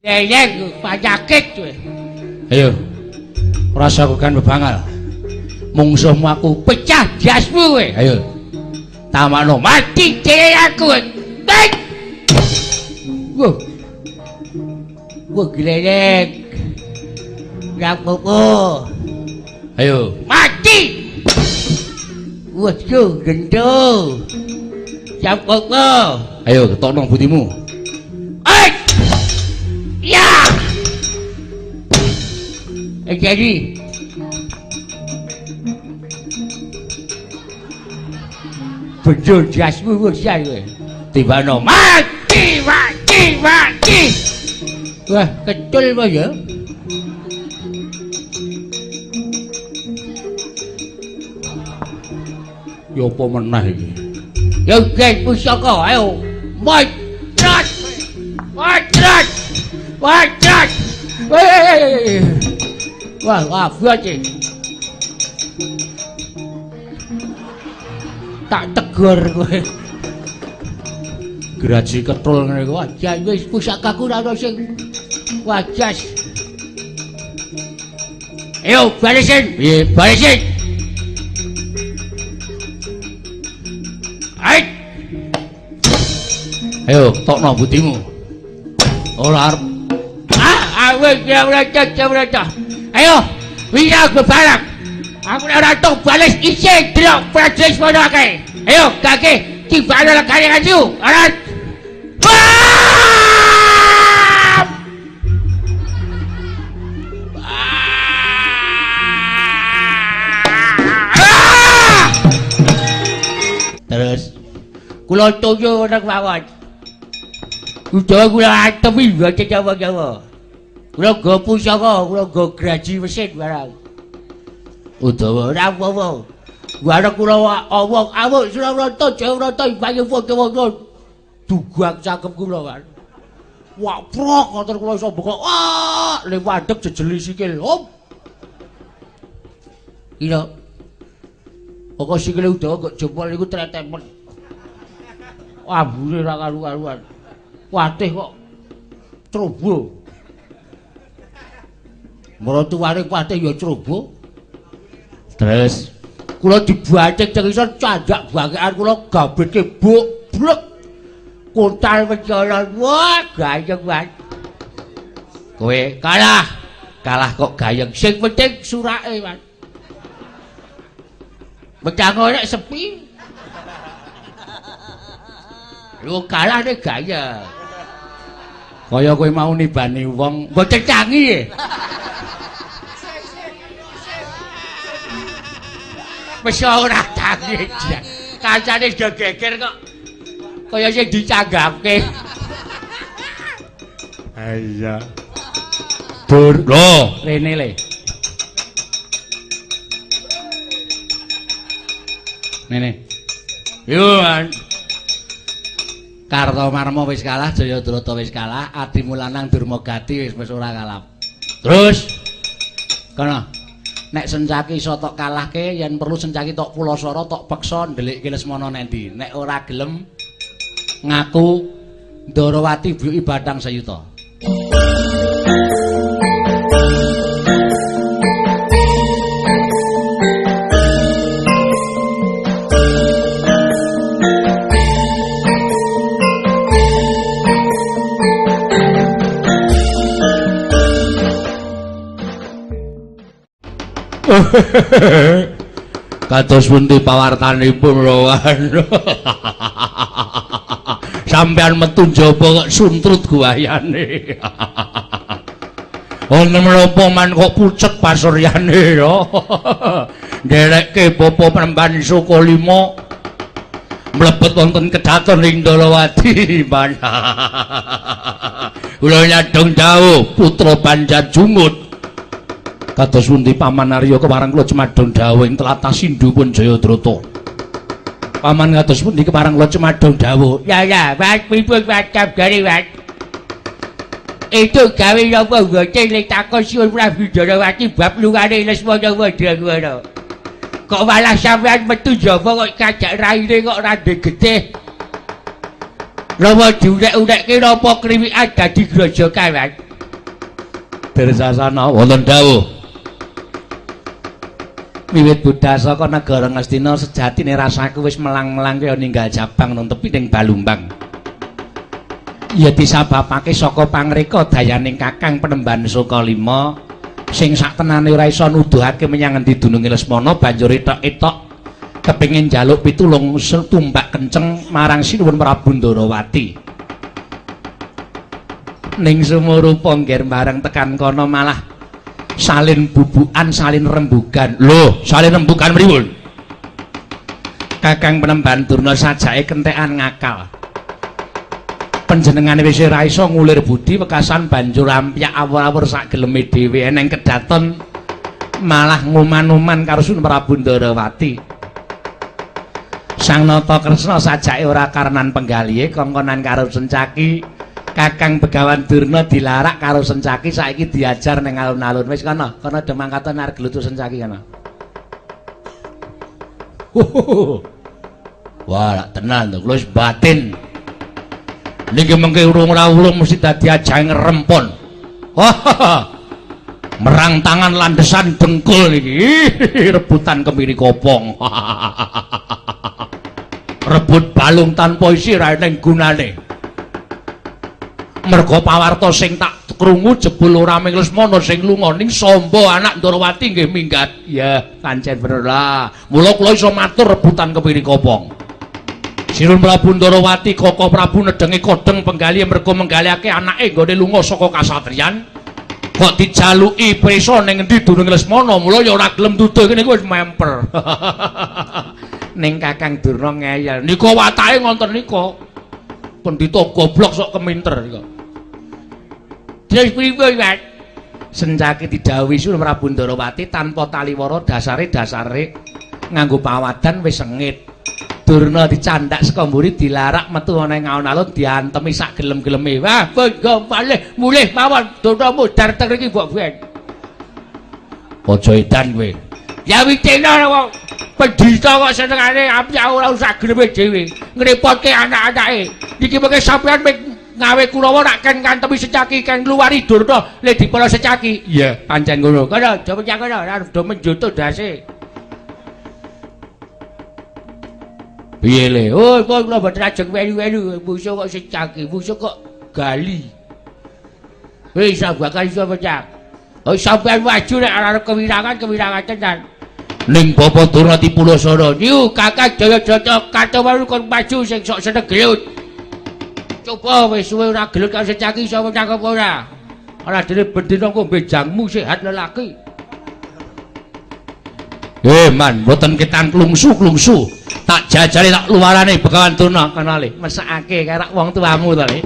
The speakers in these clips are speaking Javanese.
Leleng penyakit kowe. Ayo. Ora usah kan bebangal. Mungsuhmu aku pecah jasmu kowe. Ayo. Tamakno mati dhewe aku. Tek. Wah. Wah gleleng. Ya apa? Ayo. Mati. Wah, yo gendo. Ya apa? Ayo ketokno butimu. Oi. Ya. Jadi bejo jasmu wis kowe. Tibano mati, mati, mati. Wah, kecul apa ya? Ya apa meneh iki? Ya geng pusaka, ayo. Mocrot. Mocrot. Mocrot. Wah, abot iki. Tak tegur kowe. Graji ketul ngene iku. Wah, wis pusakaku ora ono sing wajas. Ayo balesin. Piye? Balesin. Hai. Ayo tokno butimu. Ora arep. Ah, wis ora ora. Ayo, wira bebalak. Aku ora tok bales isih delok prajurit mono akeh. Ayo, kake tibane lekane kanju. Ora. Bam! Terus kula toyo nang mawon. Udawa kula atemi mboten Jawa-Jawa. Kula go pusaka, kula go graji mesin barang. Udawa ora apa-apa. Bareng kula awak awuk Surawarta Jawarta ibayu padha-padha dugang cangkem kula kan. Wah, prok ngoten kula iso buka. Wah, le wadeg jejeli sikil. Hop. Iya. Pokok sikile Udawa kok jempol niku tretemen. Ambune ora karu-karuan. Watih kok trobo. Maratuwane patih ya trobo. Terus kula dibancing teng isor candak bangkekan kula gabetke buk blek. Kontal pencalon. Wah, gayeng banget. Kowe kalah. Kalah kok gayeng. Sing penting surake, Mas. Mecah nek sepi. Lu kalah nek gayeng. Kaya kowe mau nibani wong mboten canggih. Wis ora canggih. Kancane do geger kok. Kaya sing dicanggapke. Ha iya. Dur. Lho, rene le. Nene. Yo, Man. Kartomarma wis kalah, Jayadrata wis kalah, adimu lanang Durmagati wis ora kalah. Terus kono. Nek Sencaki iso tok kalahke, yen perlu Sencaki tok pulasara tok peksa ndelikke Lesmana nendi. Nek ora gelem ngaku Ndarawati biyuki bathang sayuta. Kados pundi pawartanipun Rowan? Sampeyan metu njaba kok suntrut guayane. Wonten menapa man kok pucet pasuryane ya. Nderekke bapa Premban Sukalima mlebet wonten kedaton ing Ndarawati man. Kula nyadong dawuh putra Banjar Jungut. Kados pundi Paman Arya kepareng kula cemadong dawuh ing tlatah Sindhu pun Jayadrata. Paman kados pundi kepareng kula cemadong dawuh. Ya ya, Mas pripun macam gare, Mas? Itu gawe napa mboten le takon suwun Prabu Ndarawati bab lungane Lesmana Mandragora. Kok malah sampean metu njaba kok kajak raine kok ora ndek getih. Napa diunek-unekke napa kriwikan dadi grojokan, Mas? Dursasana wonten dawuh. Wiwit budhal saka negara Ngastina sejatine rasaku wis melang-melang kaya ninggal jabang nang tepi ning Balumbang. Ya disababake saka pangreka dayaning Kakang Penemban Sukalima sing saktenane ora iso nuduhake menyang endi dununge Lesmana banjur etok-etok kepengin njaluk pitulung tumbak kenceng marang Sinuwun Prabu Ndarawati. Ning sumurupa ngger bareng tekan kono malah salin bubukan, salin rembugan. Lho, salin rembugan pripun? Kakang Penemban Durna sajake kentekan ngakal. Panjenengane wis ora iso ngulir budi wekasan banjur ampyak awur-awur sak geleme dhewe eneng kedaton malah nguman-uman karo Sun Prabu Ndarawati. Sang Nata Kresna sajake ora karenan penggalihe kongkonan karo Sencaki. Kakang Begawan Durna dilarak karo Sencaki saiki diajar ning alun-alun. Wis kono, kono do mangkatan arep gelutu Sencaki kono. Wah, lak tenan to, kula wis batin. Niki mengke urung rawuh mesti dadi ajang rempon. Merang tangan landesan dengkul niki. Rebutan kemiri kopong. Rebut balung tanpa isi ra eneng gunane. Merga pawarta sing tak krungu jebul ora ming Lesmana sing lunga ning Samba anak Ndarawati nggih minggat. Ya, pancen bener lah. Mula kula iso matur rebutan kemiri kopong. Sinuwun Prabu Ndarawati Koko Prabu nedhengi kodheng penggalih merga menggalihake anake nggone lunga saka kasatriyan. Kok dijaluki prisa ning endi dununge Lesmana, mula ya ora gelem duduh kene wis memper. Ning Kakang Durna ngeyel. Nika watake ngonten nika. Pendhita goblok sok keminter nika. Terus pripun, Mas? Sencaki didhawuhi Sinuwun Prabu Ndarawati tanpa taliwara dasare nganggo pawadan wis sengit. Durna dicandak saka mburi dilarak metu ana ing alun-alun diantemi sak gelem-geleme. Wah, bangga malih mulih mawon Durna mudhar teng riki mbok ben. Aja edan kowe. Ya witena wong pendhita kok senengane apik ora usah geleme dhewe. Ngrepotke anak-anake. Niki mengke sampeyan ngawe Kurawa rak ken ngantemi Sencaki ken ngluwari Durna le dipala Sencaki. Iya, pancen ngono. Kono aja menyang kono, arep do menjoto ndase. Piye le? Oh, kok kula mboten ajeng welu-welu, musuh kok Sencaki, musuh kok gali. Wis bakal iso pecah. Oh, sampeyan maju nek arep kewirangan tenan. Ning Bapa Durna Tipulasara, niku Kakang Jayadrata katowaru kon maju sing sok seneng gelut. Coba wis suwe ora gelut karo Sencaki iso menang apa ora? Ora dene bendina ngombe jangmu sehat lelaki. Man, mboten ketan klungsu-klungsu. Tak jajale tak luwarane Begawan Durna kono le. Mesakake karo wong tuamu to le.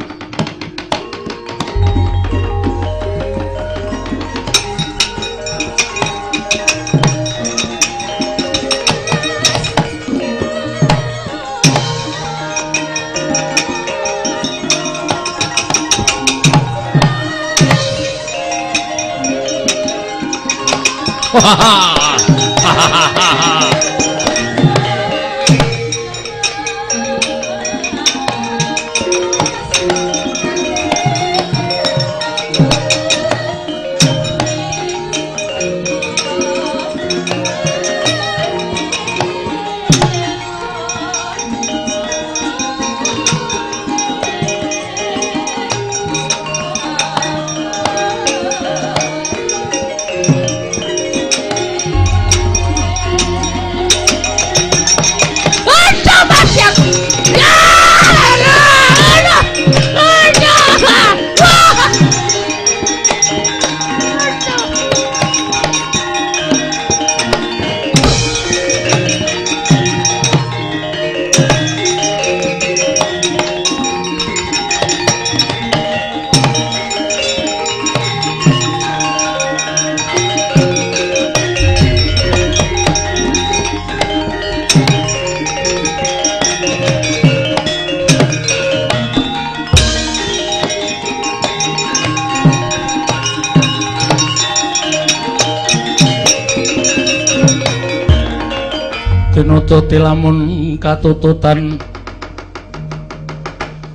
Tinututi lamun katututan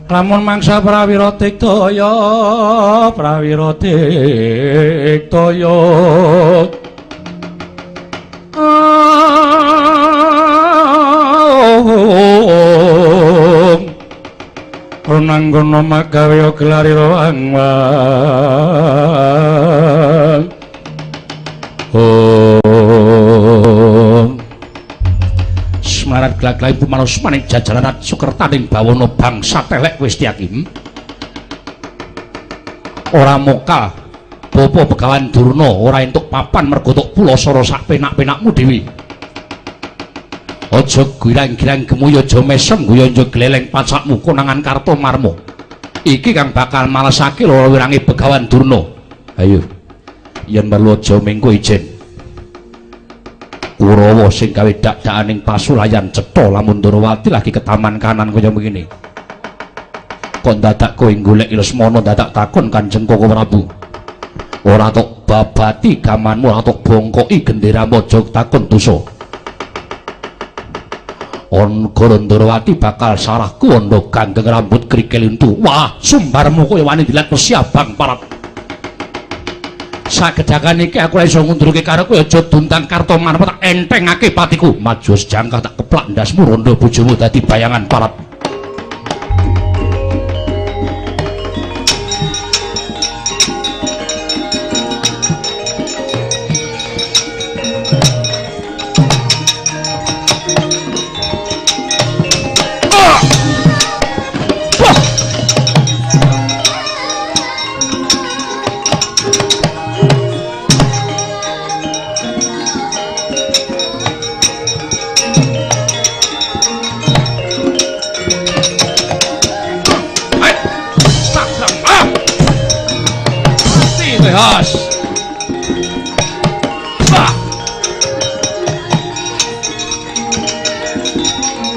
Lamun mangsa prawira tiktaya, prawira tiktaya. Runanggono magawe gelarira wang. Om. Semarat glaglaing pumanos maning jajaran sukertaning bawana bangsa telek wis diakim. Ora mokal bapa Begawan Durna ora entuk papan mergo tok pulasara sak penak-penakmu dhewe. Aja girang-girang gemuyu, aja mesem guyu, aja gleleng pacakmu konangan Kartomarma. Iki kang bakal malesake lara wirange Begawan Durna. Ayo. Yen perlu aja mengko ijen. Kurawa sing gawe dak-dakaning pasulayan cetha lamun Ndorowati lagi ketaman kanan kaya mengene. Kok dadak kowe golek Lesmana dadak takon Kanjeng Koko Prabu. Ora tok babati gamanmu, ora tok bongkoki genderamu, aja takon dosa. Negara Ndorowati bakal sarahku ana ganggeng rambut krikil untu. Wah, sumbarmu kowe wani dilat mesi abang parap. Sagedhakan iki aku ora iso ngundurke karo kowe, aja duntang Kartomarma tak entengake patiku. Maju sejangkah tak keplak ndasmu rondo bojomu dadi bayangan parap.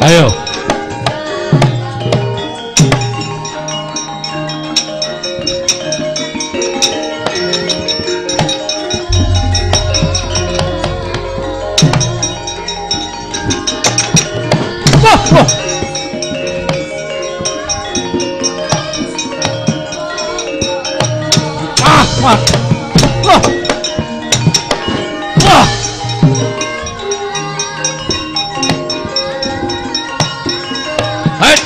Ayo. Wah, wah. Ah, wah. Wah. Wah. Hei.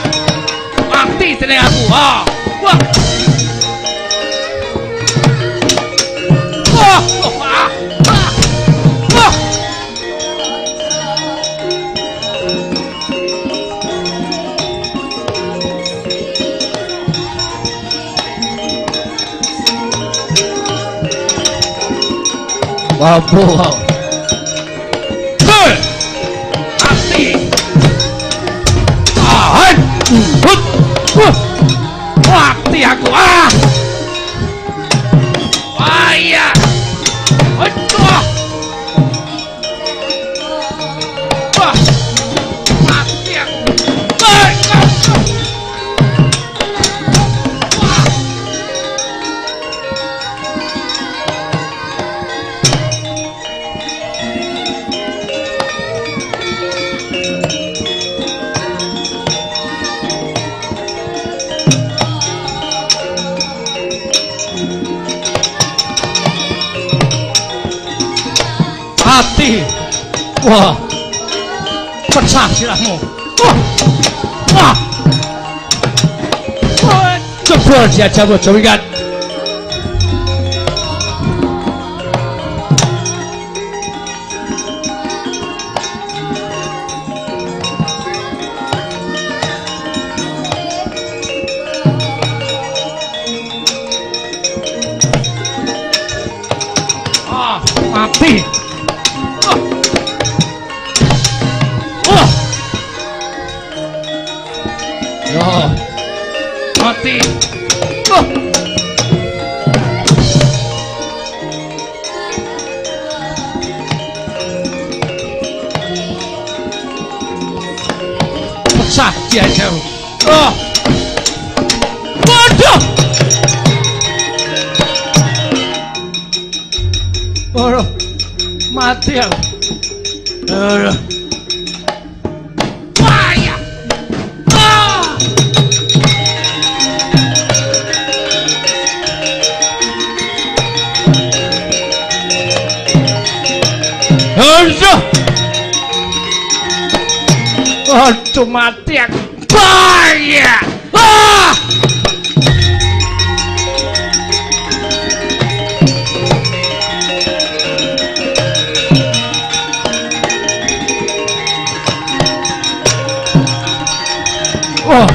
Mati jeneng aku. Wah. Wah. Wah. Wah. Wah. Wah, wah. Mati. Ah, hut. Wah. Mati aku. Ah. Wah, iya. Aduh. Wah. Mati aku. Wah. Mati. Wah. Pecah sirahmu. Wah. Wah. Wah. Jebol jajah aja wingat. Ah, mati. Wah. Yo. Mati. Oh. Pecah dia jauh. Oh. Waduh. Oh. Mati aku. Aduh. Wah, ya. Ah. Aduh. Aduh mati aku. Bahaya. Ah! Oh.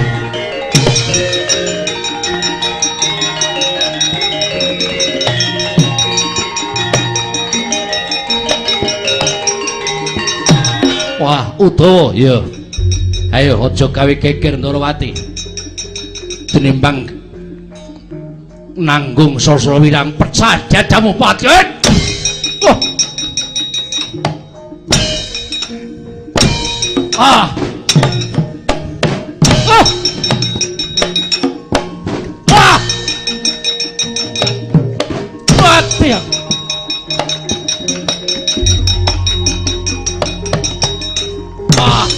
Wah, Udawa, ya. Ayo aja gawe geger Ndorowati. Tinimbang nanggung sasra wirang pecah dadamu pati. Oh. Ah. Ah. Ah. Mati aku. Ah.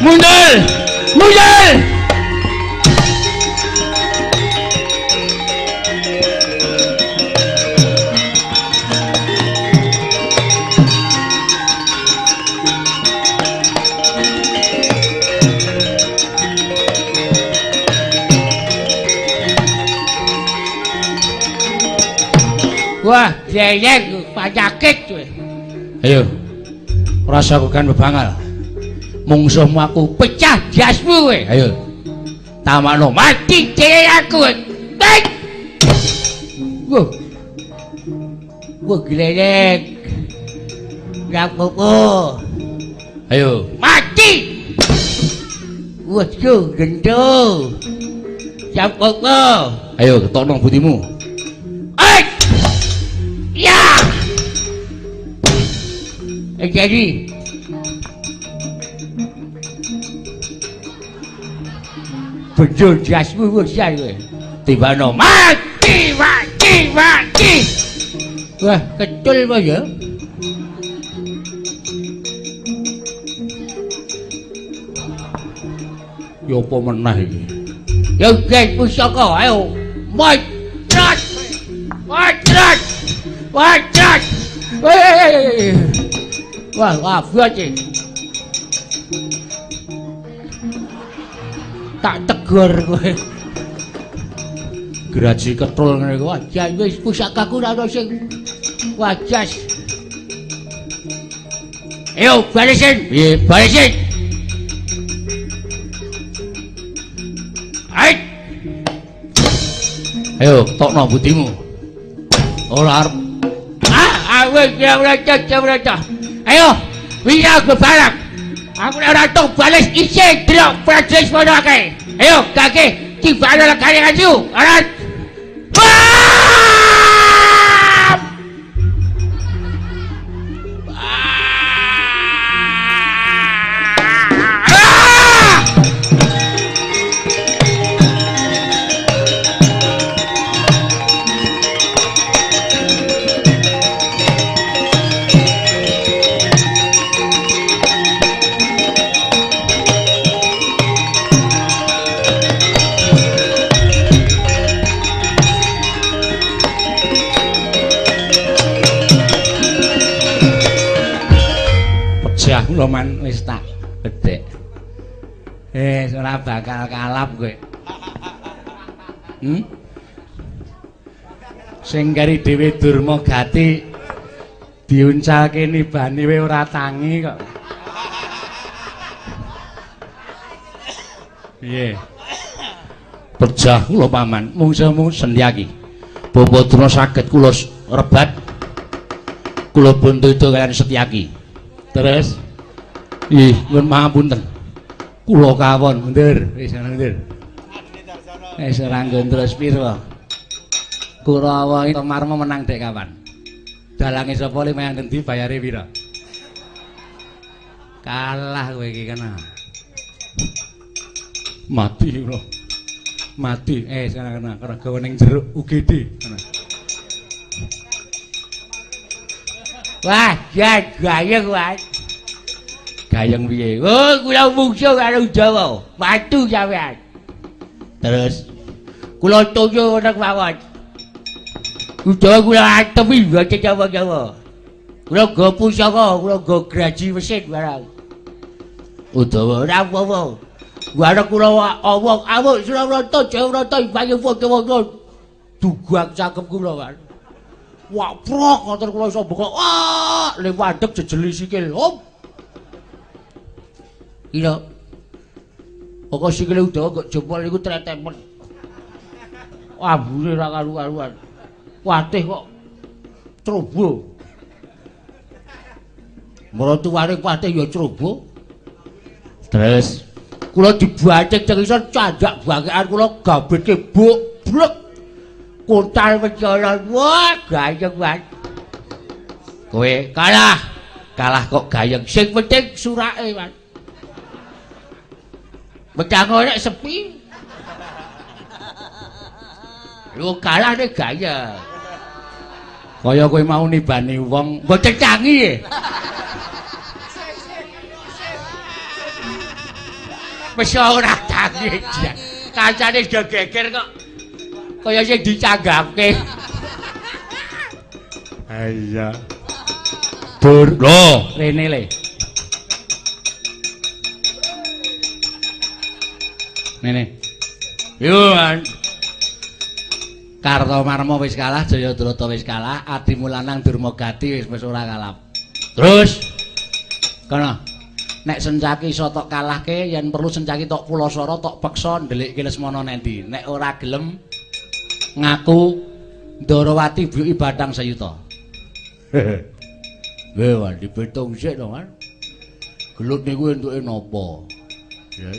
Mundur! Mundur! Wah, jeyeng penyakit kowe. Ayo. Rasa aku kan bebangal. Mungsuhmu aku pecah jasmu kowe. Ayo. Tamakno mati dhewe aku. Tek. Wah. Wah glelek. Ngapopo? Ayo. Mati. Wah, yo gendo. Ngapopo? Ayo ketokno butimu. Oi. Ya. Jadi bejul jasmu wis kowe. Tibano mati, mati, mati. Wah, kecul apa ya? Ya apa meneh iki? Ya geng pusaka, ayo. Macrat. Macrat. Macrat. Weh. Wah, abot iki. Tak tegur kowe. Graji ketrul ngene iku. Wah, wis pusakaku ora ono sing wajas. Ayo balesin. Piye? Balesin. Hai. Ayo tokno butimu. Ora arep. Ah, wis ora ora. Ayo, wira bebalak. Aku nek ora tok bales isih delok prajurit semono akeh. Ayo, kake tibane lekane kanju. Ora. Pecah man wis tak bedhek. Ora bakal kalap kowe. Sing kari dhewe Durma Gati diuncalke nibane wae ora tangi kok. Piye? Pejah kula paman, mungsuhmu Sentyaki. Bapa Durna saged kula rebat. Kula bondo kaliyan Setyaki. Terus ih, nyuwun pangapunten. Kula kawon mundur, wis mundur. Wis ora nggon terus pira. Kurawa Marma menang dek kapan? Dalange sapa limayan endi bayare pira? Kalah kowe iki kena. Mati kula. Mati. Kena kena gawe ning jeruk UGD kena. Wah, jan gayeng wae. Gayeng piye? Oh, kula mungsuh karo Udawa. Matu sampean. Terus kula toyo nang mawon. Udawa kula atemi mboten Jawa-Jawa. Kula go pusaka, kula go graji mesin barang. Udawa ora apa-apa. Warek kula awak-awak Surawarta Jayawarta Bayu Padha dugang cakep kula kan. Wah, prok ngoten kula iso buka. Wah, le wadeg jejeli sikil. Hop. Iya. Pokok sikile Udawa kok jempol niku tretemen. Ambune ora karu-karuan. Watih kok trobo. Maratuwane patih ya trobo. Terus kula dibacek cek iso candak bangkekan kula gabetke buk blek. Kuntal pecolan, wah gayeng banget. Kowe kalah, kalah kok gayeng. Sing penting surake, Mas. Mecah nek sepi. Lu kalah nek gayeng. Kaya kowe mau nibani wong mboten canggih. Wis ora canggih. Kancane do geger kok. Kaya sing dicanggapke. Ha iya. Dur. Lho, rene le. Rene. Yo, Kartomarma wis kalah, Jayadrata wis kalah, adimu lanang Durmagati wis ora kalah. Terus kono. Nek Sencaki iso tok kalahke, yen perlu Sencaki tok pulasara tok peksa ndelikke Lesmana nendi. Nek ora gelem ngaku Ndarawati buyuki bathang sayuta. Nggih, Wan, dipitung sik to, Wan. Gelut niku entuke napa? Ya.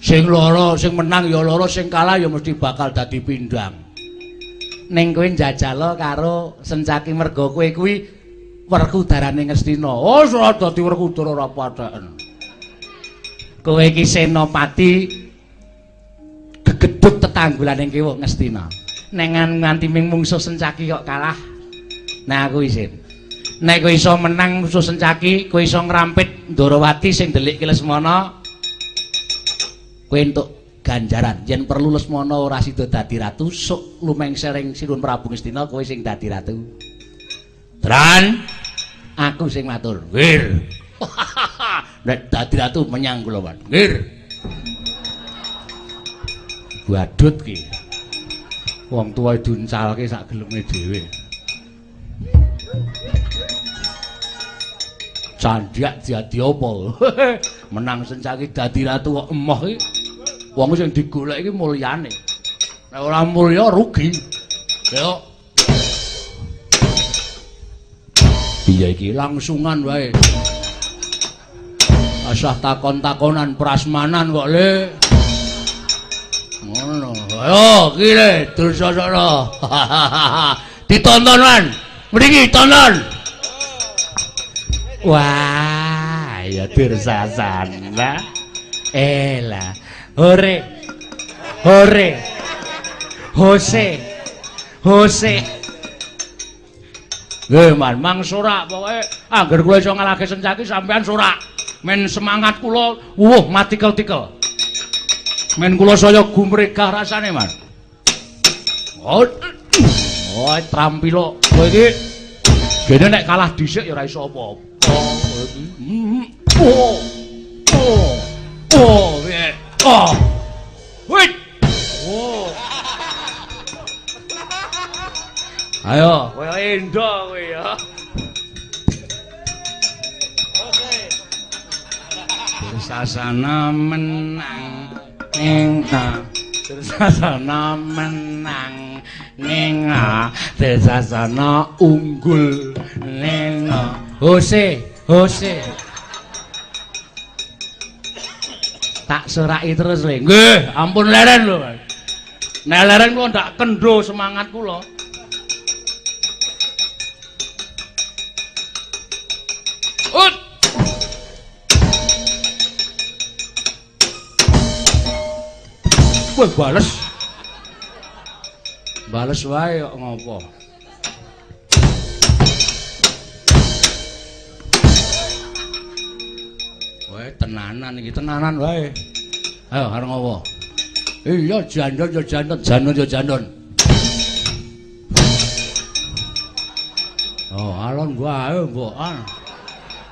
Sing lara, sing menang ya lara, sing kalah ya mesti bakal dadi pindhang. Ning kowe njajala karo Sencaki merga kowe kuwi Werkudarane Ngastina. Oh, ora dadi Werkudara ora patheken. Kowe iki senopati gegedhug tetanggulane kewuk Ngastina. Nek nganti ming mungsuh Sencaki kok kalah. Nah aku isin. Nek kowe iso menang mungsuh Sencaki, kowe iso ngrampit Ndarawati sing ndelikke Lesmana, kowe entuk ganjaran. Yen perlu Lesmana ora sida dadi ratu, sok lumengsering Sinuwun Prabu Ngastina kowe sing dadi ratu. Tran, aku sing matur. Nggih. Nek dadi ratu menyang kula, Wan. Nggih. Badut ki. Wong tuwa diuncalke sak geleme dhewe. Candhak dadi apa? Menang Sencaki dadi ratu kok emoh iki. Wong sing digolek iki mulyane. Nek ora mulya rugi. Yo. Piye iki langsungan wae. Asah takon-takonan prasmanan kok, Le. Ngono. Ayo, iki le, Dursasana. Ditonton, Wan. Mriki tonton. Wah, ya Dursasana. Elah. Hore. Hore. Hose. Hose. Nggih, Man, mang sorak pokoke angger kula iso ngalahke Sencaki sampean sorak. Men semangat kula wuh matikel-tikel. Men kula saya gumregah rasane, Man. Oh, oh trampilo. Kowe iki gene nek kalah dhisik ya ora iso apa-apa. Kowe iki. Oh. Oh. Oh, piye? Oh. Wit. Oh. Ayo, kowe endo kowe ya. Dursasana menang ning Dursasana menang ning Dursasana unggul ning Hose, hose. Tak soraki terus le. Nggih, ampun leren lho. Nek leren kula ndak kendho semangat kula. Ut. Wah, bales. Bales wae kok ngopo. Tenanan iki, tenanan wae. Ayo arep ngopo? Iya, jandon ya jandon, jandon ya jandon. Oh, alon wae mbok.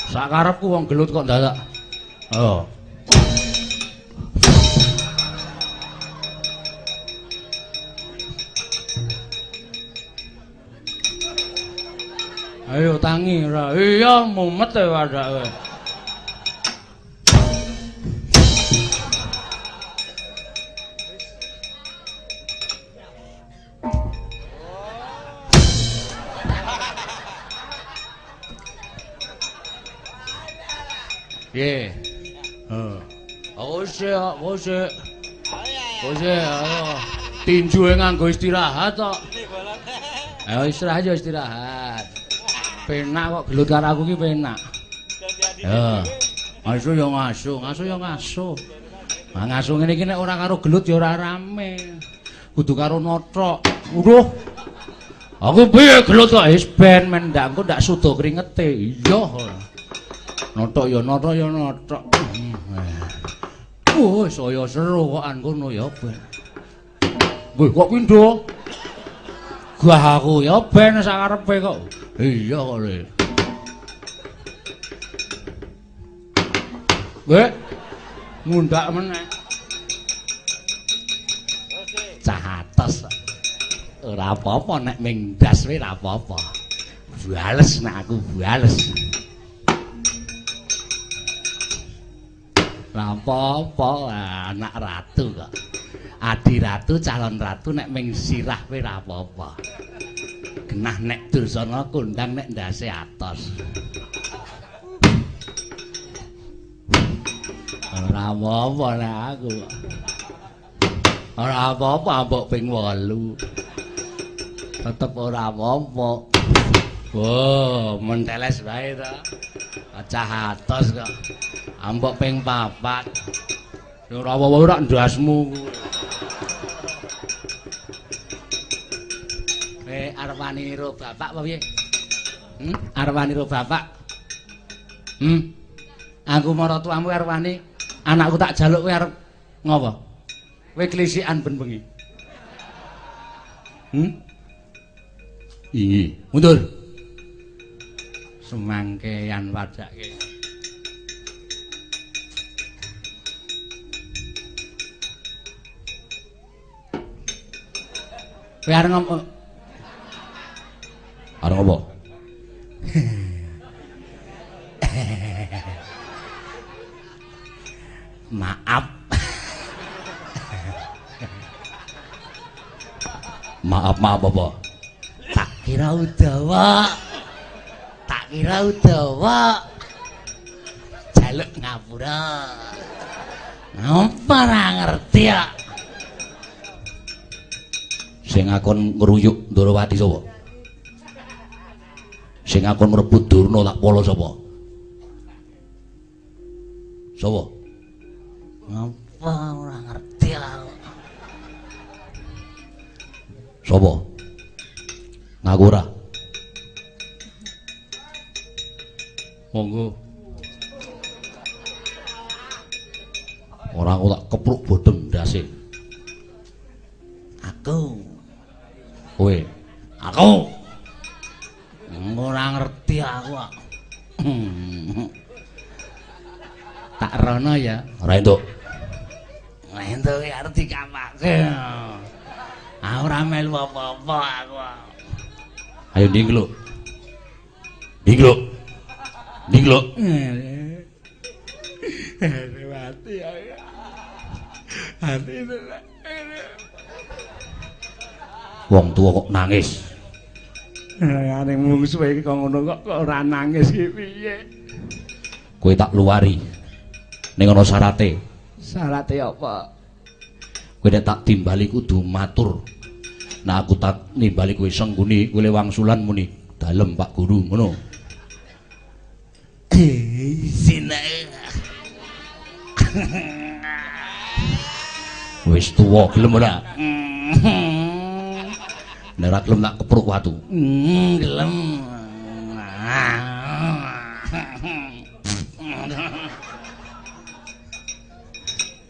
Sak karepku wong gelut kok dadak. Oh. Ayo tangi ora. Iya mumet e wadake. Piye? Heeh. Wis. Wis, ayo. Tinjuke nganggo istirahat kok. Ayo istirahat ya istirahat. Penak kok gelut karo aku ki penak. Ya. Ngasu ya ngasu, ngasu ya ngasu. Nah, ngasu ngene iki nek ora karo gelut ya ora rame. Kudu karo nothok. Uduh. Aku piye gelut kok wis ben men ndak engko ndak suda kringete. Iya. Nothok ya nothok ya nothok. Wah, saya seru kok an kono ya ben. Wih, kok pindho? Gah aku ya ben sakarepe kok. Iya kok le. Weh, mundak meneh. Cah atos. Ora apa-apa nek ming ndas wae ora apa-apa. Bales nek aku bales. Ora apa-apa, anak ratu kok. Adi ratu, calon ratu nek ming sirah wae ora apa-apa. Genah nek Dursana kondang nek ndase atos. Ora apa-apa nek aku. Ora apa-apa ambok ping 8. Tetep ora apa-apa. Wah, menteles wae to. Cah atos kok. Ambok ping 4. Ora apa-apa ora ndasmu kuwi. Arep wani ro bapak apa piye? Arep wani ro bapak? Aku maratuamu arep wani, anakku tak jaluk kowe arep ngopo? Kowe klisikan ben bengi. Inggih, mundur. Semangkean wadake. Kowe arep ngopo? Arep ngopo? Maaf. Maaf, maaf apa? Tak kira Udawa. Tak kira Udawa. Jaluk ngapura. Ngapa ora ngerti ya? Sing akon ngruyuk Ndorowati sapa? Sing akon ngrebut Durna tak pala sapa? Sapa? Ngapa ora ngerti aku. Sapa? Ngaku ora? Monggo. Ora aku tak kepruk bodheng ndase. Aku. Kowe. Aku. Ora ngerti aku kok. Tak rono ya. Ora entuk. Ora entuk ki arep dikapake. Aku ora melu apa-apa aku. Ayo ndingkluk. Ndingkluk. Ndingkluk. Mati aku. Hati. Wong tuwa kok nangis. Ning mungsuhe iki kok ngono kok ora nangis ki piye? Kowe tak luwari. Ning ana syarate. Syarate apa? Kowe nek tak timbali kudu matur. Nah aku tak nimbali kowe sengguni kowe wangsulan muni dalem Pak Guru ngono. Sine. Wis tuwa gelem ora? Nek ora gelem tak kepruk watu. Gelem.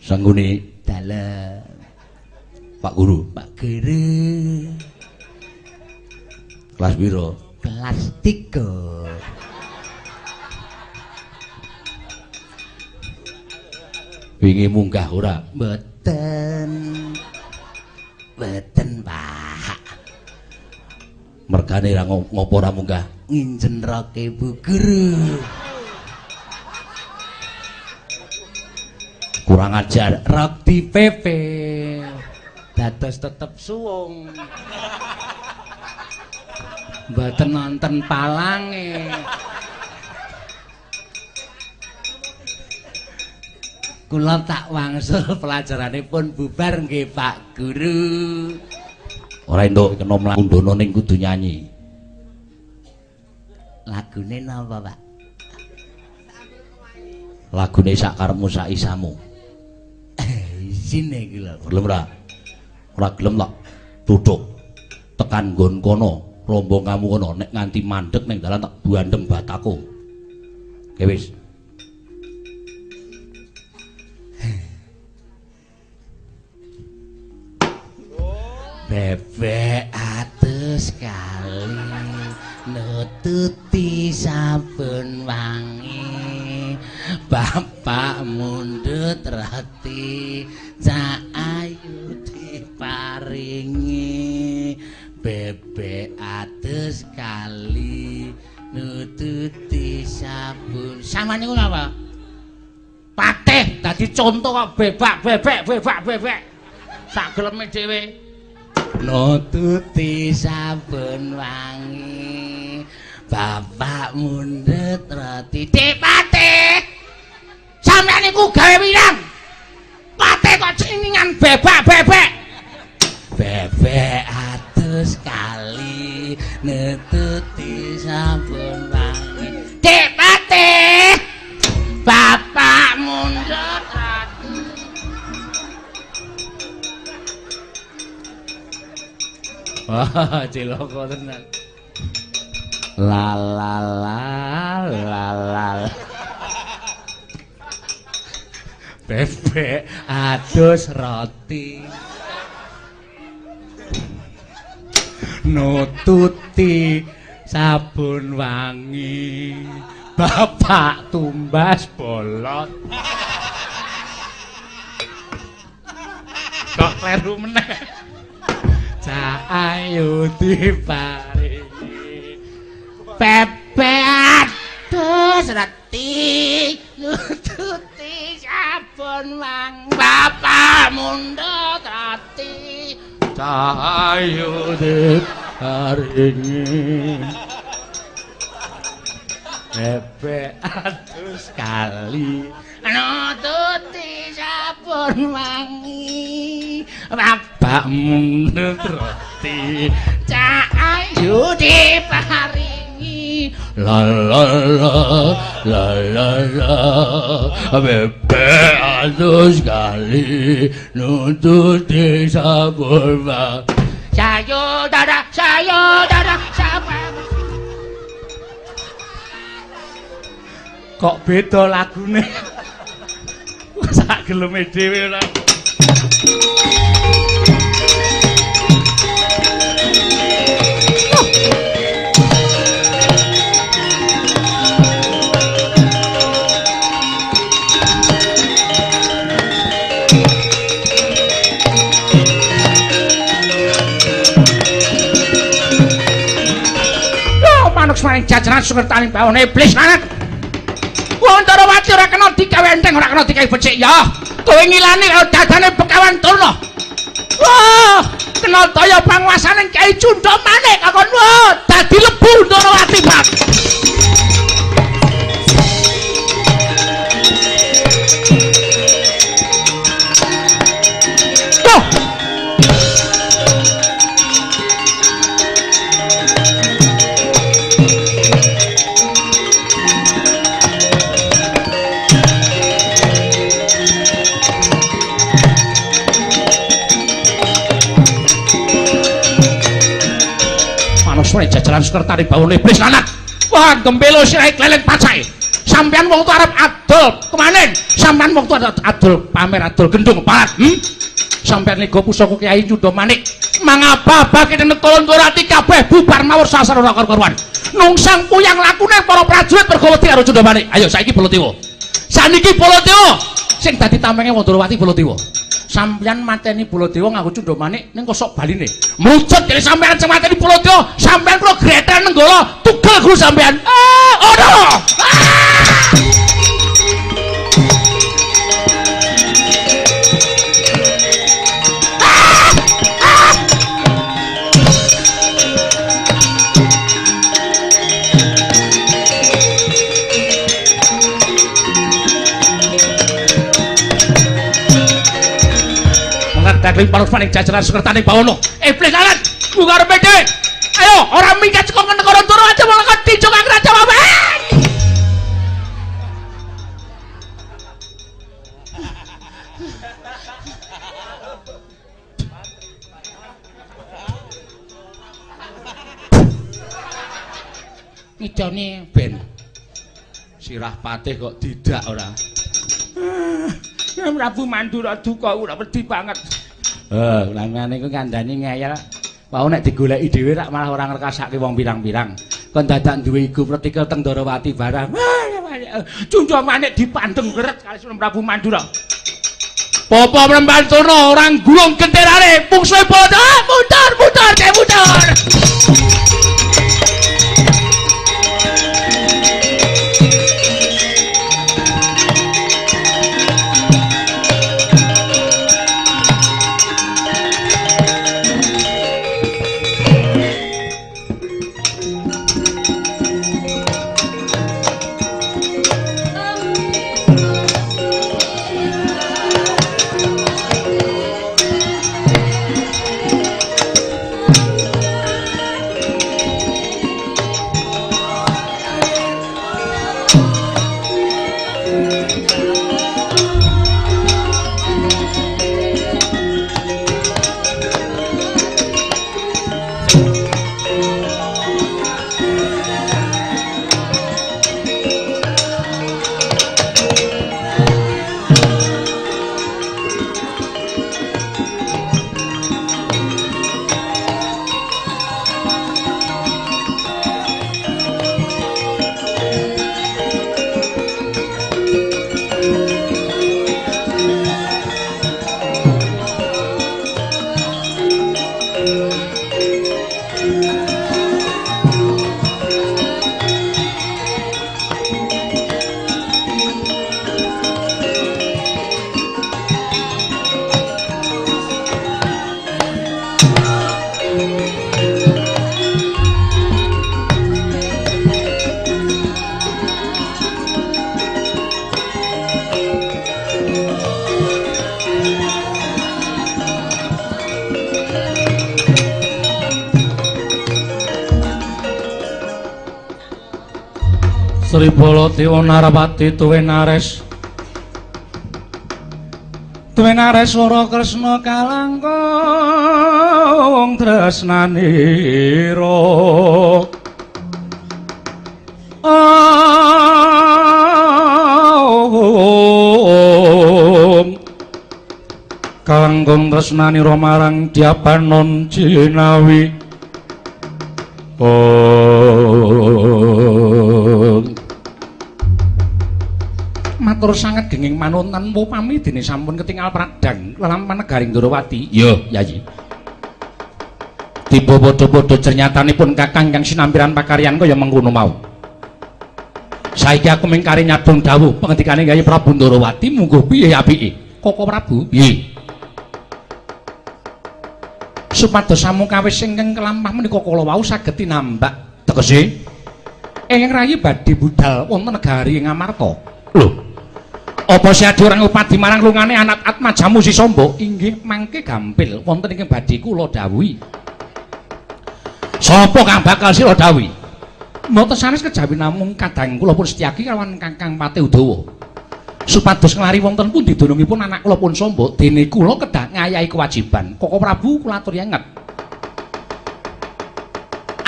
Sangguni dalem. Pak Guru. Pak Guru. Kelas piro? Kelas 3. Wingi munggah ora? Mboten. Mboten, Pak. Mergane ra ngopo ora munggah? Nginjen roke Bu Guru. Kurang ajar. Rok di PP. Dados tetep suwung. Mboten nonton palange. Kula tak wangsul pelajaranipun bubar nggih Pak Guru. Ora entuk kena mlaku ndono ning kudu nyanyi. Lagune napa, Pak? Lagune sak karepmu sak isamu. Isine kula. Gelem ora? Ora gelem tak tuthuk. Tekan nggon kono, rombong kamu kono nek nganti mandeg ning dalan tak buandem bataku. Oke wis. Bebek atus kali nututi sabun wangi, bapak mundhut roti cak ayu diparingi. Bebek atus kali nututi sabun. Sampeyan niku napa? Patih dadi conto kok bebak bebek bebak bebek sak geleme dhewe. Nututi sabun wangi, bapak mundhut roti. Dik Patih, sampeyan niku gawe wirang. Patih kok ciningan bebak bebek. Bebek atus kali nututi sabun wangi. Dik Patih, bapak mundhut roti. Wah, cilaka tenan. La la la la la. Bebek adus roti. Nututi sabun wangi. Bapak tumbas bolot. Kok kleru meneh. Cak ayu diparingi. Bebek adus roti nututi sabun wangi, bapak mundhut roti. Cak ayu diparingi. Bebek adus kali nututi sabun wangi, bapak mundhut roti cak ayu diparingi. La la la la la la. Bebek adus kali nututi sabun wangi. Sayo dada sayo dada sabun. Kok beda lagune? Sak geleme dhewe ora. Yo manuk semaning jajaran sukertaning bawon iblis lanat. Wantarawati ora kena digawe enteng, ora kena digawe becik ya. Kowe ngilani karo dadane Begawan Durna. Wah, kena daya panguasane Kyai Cundha Manik kakon. Wah, dadi lebu Antarawati, Pak. Tuh. Manusane jajaran sekretari bawon iblis lanat. Wah, gembelo sirahe kleleng pacake. Sampeyan wong tuwa arep adol kemanen. Sampeyan wong tuwa adol pamer adol gendung parat. Sampeyan lega pusaka Kyai Cundamanik. Mangaba kene negara Ndorowati kabeh bubar mawur sasar ora karuan. Nungsang puyang lakune para prajurit mergo wedi karo Cundamanik. Ayo saiki Baladewa. Saniki Baladewa sing dadi tamenge wong Ndorowati Baladewa. Sampeyan mateni Baladewa nganggo Cundamanik ning kosok baline. Mrucut kene sampeyan sing mateni Baladewa, sampeyan kula gretel nenggala tugel guru sampeyan. Ah, ono. Tekling parusmaning jajaran sekertaning bawono. Iblis alat buka karepe dhewe. Ayo ora minggat saka negara Ndoro aja malah dijogak raja wae. Ngidone ben sirah patih kok tidak ora. Prabu Mandura duka ora wedi banget. Langane iku kandhani ngeyel. Wau nek digoleki dhewe rak malah ora ngrekasake wong pirang-pirang. Kon dadak duwe igu pretikel teng Ndorowati barang. Cundamanik dipandeng geret kali Sunan Prabu Mandura. Popo Prembantana ora gulung genterane, mungsuhe padha mundur, mundur, mundur. Sri Baladewa Narapati tuwe nares wara Kresna kalangkung tresnanira. Om kalangkung tresnanira marang Dyapanon Jinawi. Matur sanget genging manuntan upami dene sampun ketingal pradang lelampahan negaring Ndorowati. Iya, Yayi. Tiba padha-padha cernyatanipun kakang kang sinampiran pakaryan kaya mengkono mau. Saiki aku mung kari nyadong dawuh pengendikane Yayi Prabu Ndorowati mungguh piye apike. Koko Prabu, piye? Supados samukawis ingkang kelampah menika kala wau saged tinambak tegese ingkang rayi badhe budal wonten negari Ngamarta. Lho, apa siadi orang upadi marang lungane anak Atmajamu si Sombo? Inggih mangke gampil wonten ingkang badhe kula dawuhi. Sapa kang bakal sira dawuhi? Mboten sanes kejawi namung kadang kula pun Setyaki kalawan Kakang Patih Udawa. Supados nglari wonten pundi dunungipun anak kula pun Sombo, dene kula kedah ngayahi kewajiban. Koko Prabu kula aturi anget.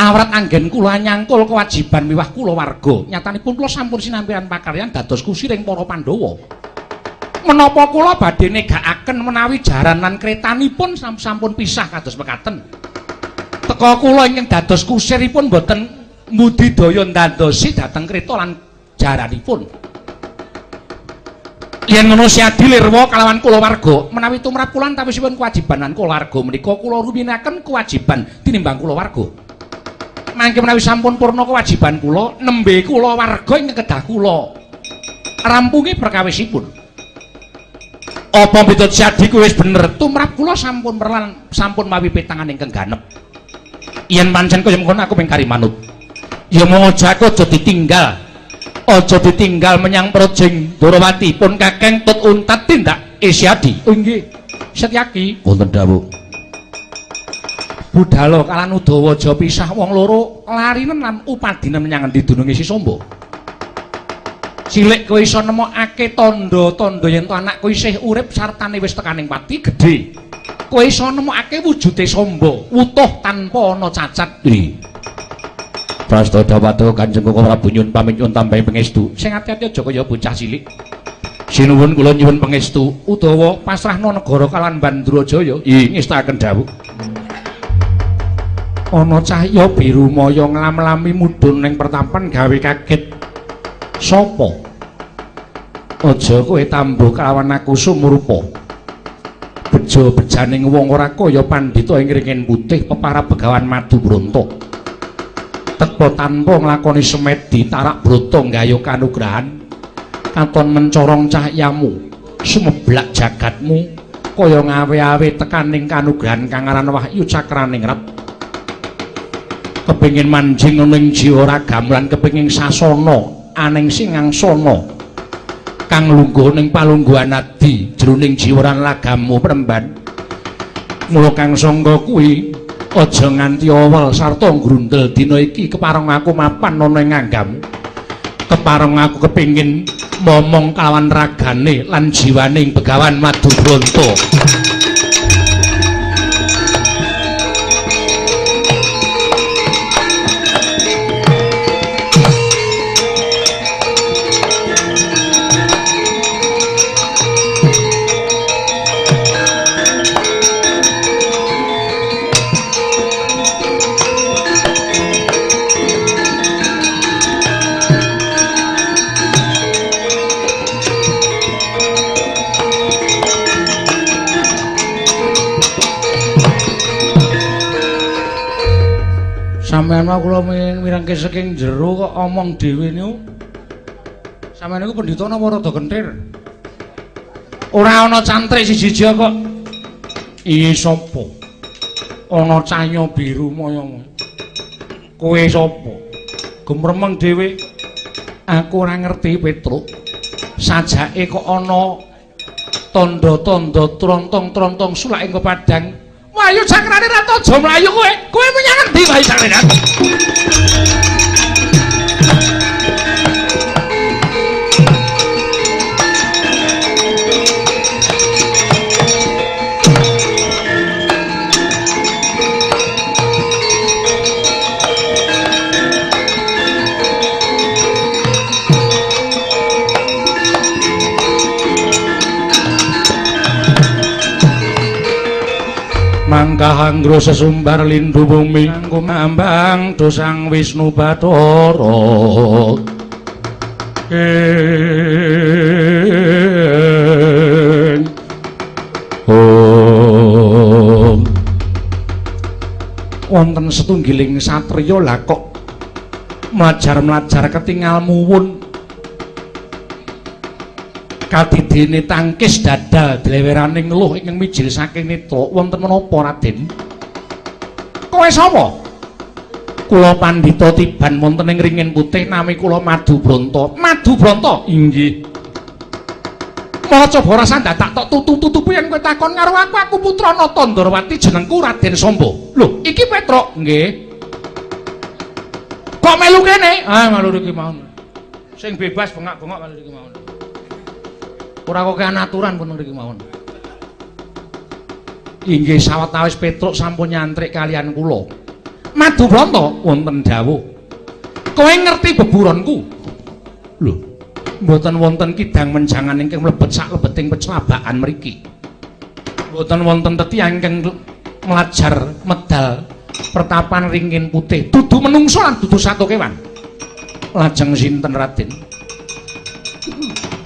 Awrat anggen kula nyangkul kewajiban miwah kulawarga. Nyatanipun kula sampun sinampiran pakaryan dados kusiring para Pandhawa. Menapa kula badhe negakaken menawi jaran lan kretanipun sampun pisah kados mekaten. Teka kula ingkang dados kusiripun boten mbudidaya ndandosi dhateng kreta lan jaranipun. Yen ngono Siadi lirwa kalawan kulawarga, menawi tumrap kula antawisipun kewajiban lan kulawarga menika kula ruminaken kewajiban tinimbang kulawarga. Mangke menawi sampun purna kewajiban kula, nembe kulawarga ingkang kedah kula rampungi perkawisipun. Apa mitut Siadi kuwi wis bener? Tumrap kula sampun perlan sampun mawi petangan ingkang ganep. Yen pancen kaya mengkono aku mung kari manut. Ya mung aja aku aja ditinggal. Aja ditinggal menyang Projeng Ndorowati pun kakeng tut untat tindak Siadi. Oh nggih. Setyaki wonten dawuh. Budhalo kalan Udawa aja pisah wong loro larinen lan upadine menyang endi dununge Si Somba. Cilik kowe iso nemokake tandha-tandha yen to anakku isih urip sartane wis tekaning pati gedhe. Kowe iso nemokake wujude Somba wutuh tanpa ana cacat. Nggih. Prasta dawata Kanjeng Koko Prabu nyuwun pamit nyuwun tambahi pangestu. Sing ati-ati aja kaya bocah cilik. Sinuwun kula nyuwun pangestu utawa pasrahna negara kalawan Bandrajaya. Nggih, ngestakaken dawuh. Ana cahya biru maya nglam-lami mudhun ning pertampan gawe kaget. Sapa? Aja kowe tambuh kalawan aku sumurupa. Beja-bejaning wong ora kaya pandhita ing ringin putih peparab Begawan Madubranta. Tepa tanpa nglakoni semedi tarak brata nggayuh kanugrahan katon mencorong cahyamu sumeblak jagatmu kaya ngawe-awe tekaning kanugrahan kang aran wahyu cakraningrat. Kepengin manjing ning jiwa ragamu lan kepengin sasana aning singangsana kang lungguh ning palungguhan adi jroning jiwa lan lagamu premban. Mula kang sangka kuwi aja nganti awel sarta ngrundel dina iki kepareng aku mapan ana ing anggamu. Kepareng aku kepengin momong kalawan ragane lan jiwane ing Begawan Madubranta. Sampeyan wae kula mirengke saking jero kok omong dhewe niku. Sampeyan niku pendhita napa rada kenthir? Ora ana cantrik siji-siji kok. Iki sapa? Ana cahya biru maya. Kowe sapa? Gumremeng dhewe. Aku ora ngerti Petruk. Sajake kok ana tandha-tandha trontong-trontong sulak ing pepadang. Wahyu Cakrane Ratu aja mlayu kowe. Kowe menyang endi Wahyu Cakrane? Mangkah anggro sesumbar lindu bumi kumambang dosang Wisnu Bathara. Om. Wonten setunggiling satriya lah kok mlajar-mlajar ketingal muwun. Kadidene tangkis dadal dleweraning ngeluh ingkang mijil saking netra. Wonten menapa Raden? Kowe sapa? Kula pandhita tiban wonten ing ringin putih nami kula Madubranta. Madubranta? Inggih. Maca barasan dadak tok tutup-tutupi yen kowe takon karo aku, aku putra Nata Ndorowati jenengku Raden Samba. Lho, iki Petruk? Nggih. Kok melu kene? Ah, melu iki mawon. Sing bebas bengak-bengok melu iki mawon. Ora kok aturan pun mriki mawon. Inggih sawetawis Petruk sampun nyantrik kalian kula. Madubranta wonten dawuh. Kowe ngerti beburonku? Lho, mboten wonten kidang menjangan ingkang mlebet saklebeting pecelabakan mriki. Mboten wonten tetiyang ingkang mlajar medal pertapan ringin putih. Dudu menungso lan dudu sato kewan. Lajeng sinten Raden?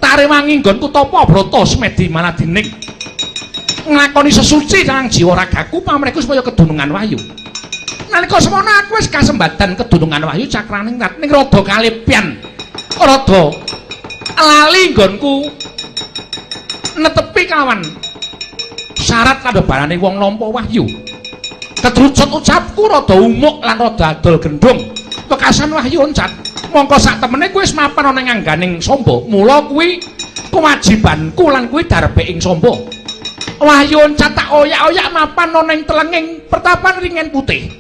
Tarewangi nggonku tapa brata semedi maladining nglakoni sesuci kang jiwa ragaku pamrihku supaya kedunungan wahyu. Nalika semono aku wis kasembadan kedunungan wahyu cakraning ning rada kalepian, rada lali nggonku netepi kawan syarat kabebarane wong nampa wahyu. Ketrucut ucapku rada umuk lan rada adol gendhong. Wekasan wahyu oncat. Mongko sak temene kuwi wis mapan ana ing angganing Samba. Mula kuwi kewajibanku lan kuwi darbe ing Samba. Wahyu oncat tak oyak-oyak mapan ana ing telenging pertapan ringen putih.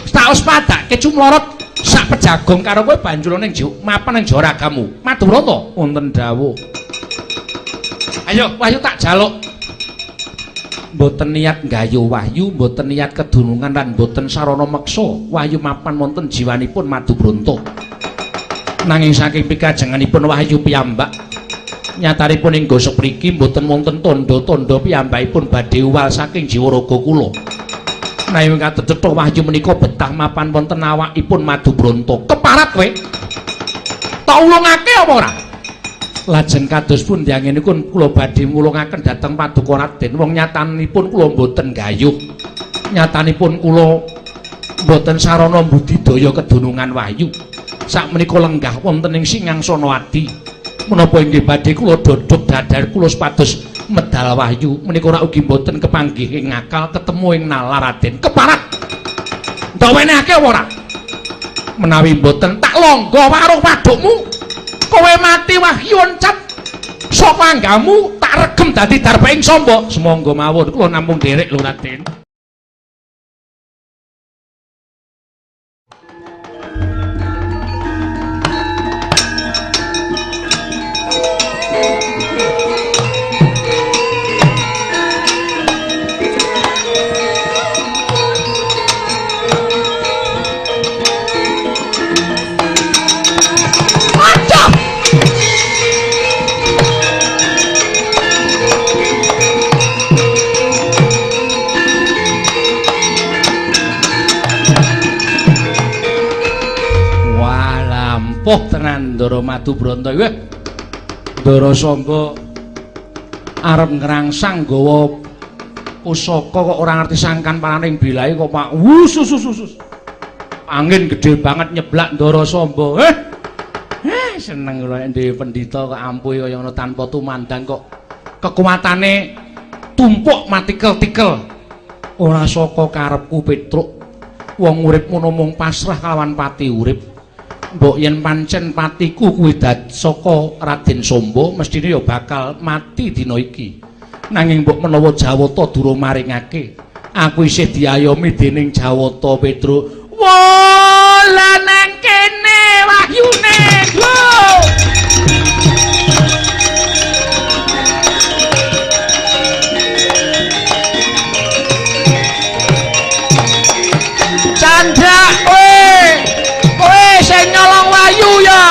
Tak uspadake cumlorot sak pejagong karo kowe banjur ning mapan ning jaragamu. Maduranta wonten dawuh. Ayo wahyu tak jaluk. Mboten niat nggayuh wahyu, mboten niat kedunungan lan mboten sarana meksa wahyu mapan wonten jiwanipun Madubranta. Nanging saking pikajenganipun wahyu piyambak nyatanipun ing gosok mriki mboten wonten tandha-tandha piyambakipun badhe uwal saking jiwa raga kula. Nanging katedhetha wahyu menika betah mapan wonten awakipun Madubranta. Keparat kowe. Tak ulungake apa ora? Lajeng kados pundi anggenipun kula badhe ngulungaken dhateng Paduka Raden. Wong nyatanipun kula mboten gayuh. Nyatanipun kula mboten sarana budidaya kedunungan wahyu. Sakmenika lenggah wonten ing Singangsana Adi. Menapa inggih badhe kula dodhog dadar kula supados medal wahyu menika ora ugi mboten kepanggih ing akal ketemu ing nalar Raden. Keparat. Ndok wenehake apa ora? Menawi mboten tak longgo warung wadukmu. Kowe mati wahyu oncat saka anggamu tak regem dadi darba ing Samba. Semangga mawon kula namung nderek lho Raden. Ampuh tenan Ndara Madubranta iki. Ndara Samba arep ngrangsang gawa pusaka kok ora ngerti sangkan paraning bilahe kok Pak. Wusus. Angin gedhe banget nyeblak Ndara Samba. Seneng kula nek duwe pendhita kok ampuhe kaya ngono tanpa tumandang kok kekuatane tumpuk matikel-tikel. Ora saka karepku Petruk. Wong urip ngono mung pasrah kalawan pati urip. Mbok yen pancen patiku kuwi saka Raden Samba mesthine ya bakal mati dina iki. Nanging mbok menawa Jawata durung maringake, aku isih diayomi dening Jawata Petruk. Wah, lah nang kene wahyune. Lho. Candra kowe. Kowe sing nyolong wahyu ya.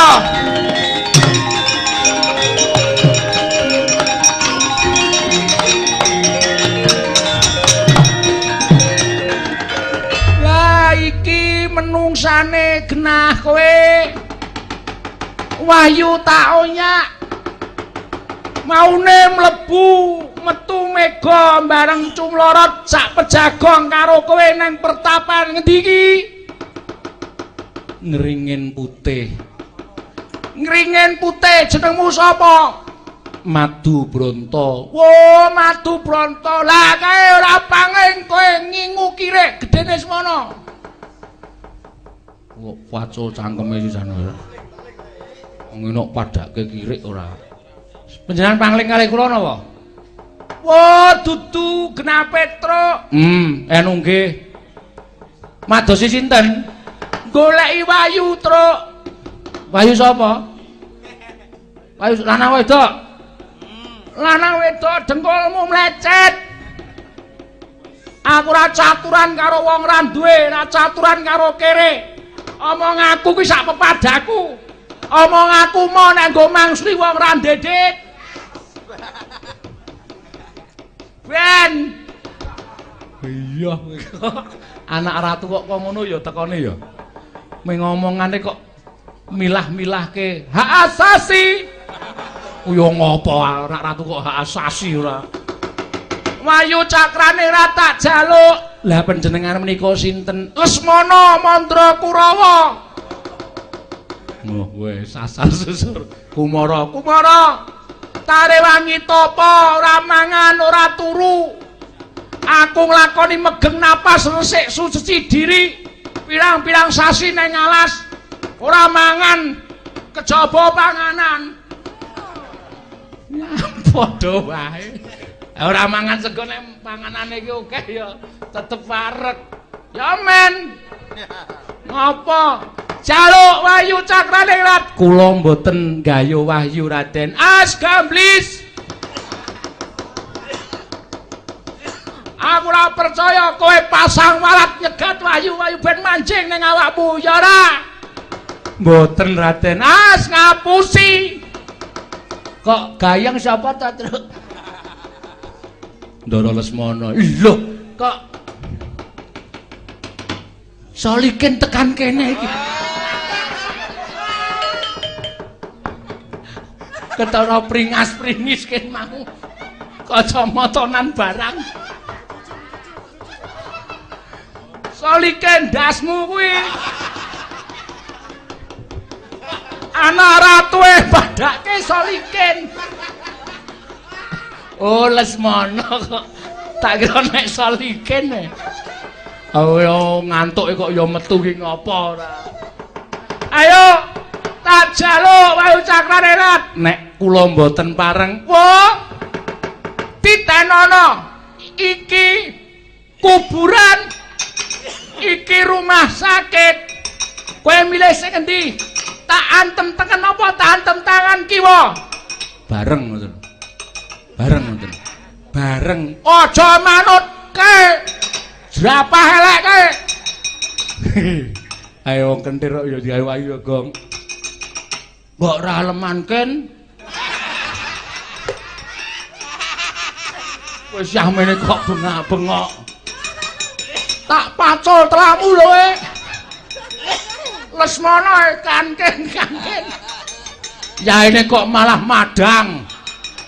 Lah iki menungsane genah kowe. Wahyu tak onyak. Maune mlebu metu mega bareng cumlorot sak pejagong karo kowe nang pertapan ngendi iki? Ngringin putih. Ngringin putih jenengmu sapa? Madubranta. Wo, Madubranta. Lah kae ora pangling kowe ngingu kirik gedene semono. Kok pacul cangkeme sisan ora. Wong enak padake kirik ora. Panjenengan pangling kalih kula napa? Wo, dudu genah Petruk. Anu nggih. Madosi sinten? Goleki Wahyu, Truk. Wahyu sapa? Wahyu lanang wedok. Lanang wedok dengkulmu mlecet. Aku ora caturan karo wong ra duwe, ora caturan karo kere. Omong aku kuwi sak pepadaku. Omong aku mau nek nggo mangsuli wong ra ndedit. Ben. Iya. Anak ratu kok ngono ya tekone ya. Ming ngomongane kok milah-milahke hak asasi. Yo ngopo anak ratu kok hak asasi ora. Wahyu Cakrane ra tak jaluk. Lah panjenengan menika sinten? Lesmana Mandra Kurawa. Oh wis asal susur. Kumara, kumara. Tarewangi tapa ora mangan ora turu. Aku nglakoni megeng napas resik suci diri pirang-pirang sasi neng alas ora mangan kejaba panganan. Ya padha wae. Ora mangan sego nek panganane iki akeh ya tetep wareg. Ya men. Ngopo? Jaluk Wahyu Cakrane rat. Kula mboten gayuh wahyu Raden. As gamblis. Aku ora percaya kowe pasang walat nyegat wahyu-wahyu ben mancing ning awakmu ya ora. Mboten Raden. As ngapusi. Kok gayeng sapa ta, Truk? Ndara Lesmana. Lho, kok Solikin tekan kene iki. Ketara pringas-pringis ken mau. Kacamatanan barang. Solikin ndasmu kuwi. Anak ratue padake Solikin. Oh Lesmana kok tak kira nek Solikin. Oh yo ngantuk kok yo metu ki ngopo ora. Ayo tak jaluk Wahyu Cakrane rat. Nek kula mboten pareng, wo titenono iki kuburan, iki rumah sakit. Kowe milih sing endi? Tak antem tengen apa tak antem tangan kiwa? Bareng ngoten. Bareng ngoten. Bareng. Aja manut ke. Jerapah elek kae. Ayo wong kentir kok ya diayu ayu Gong. Mbok ra lemanken. Wis yahmene kok bengak-bengok. Tak pacul telamu lho e. Lesmana kanken-kanken. Yaene kok malah madang.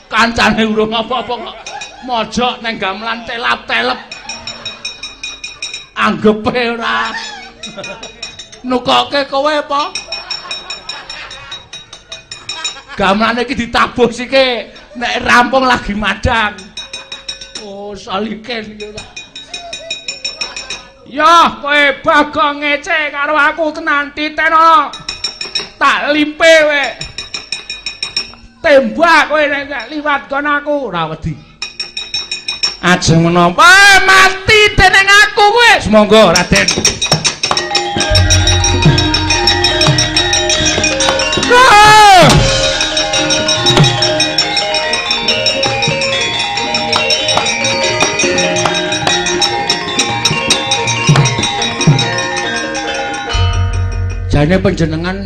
Kancane urung apa-apa kok mojok neng gamelan telap-telep. Anggepe ora. Nukoke kowe apa? Gamelane iki ditabuh sike nek rampung lagi madang. Oh, Solikin iki ora. Ya, kowe Bagong ngece karo aku tenan titenono. Tak limpe kowe. Tembak kowe nek liwat kon aku ora wedi. Ajeng menapa mati dening aku kowe. Sumangga Raden. Jane panjenengan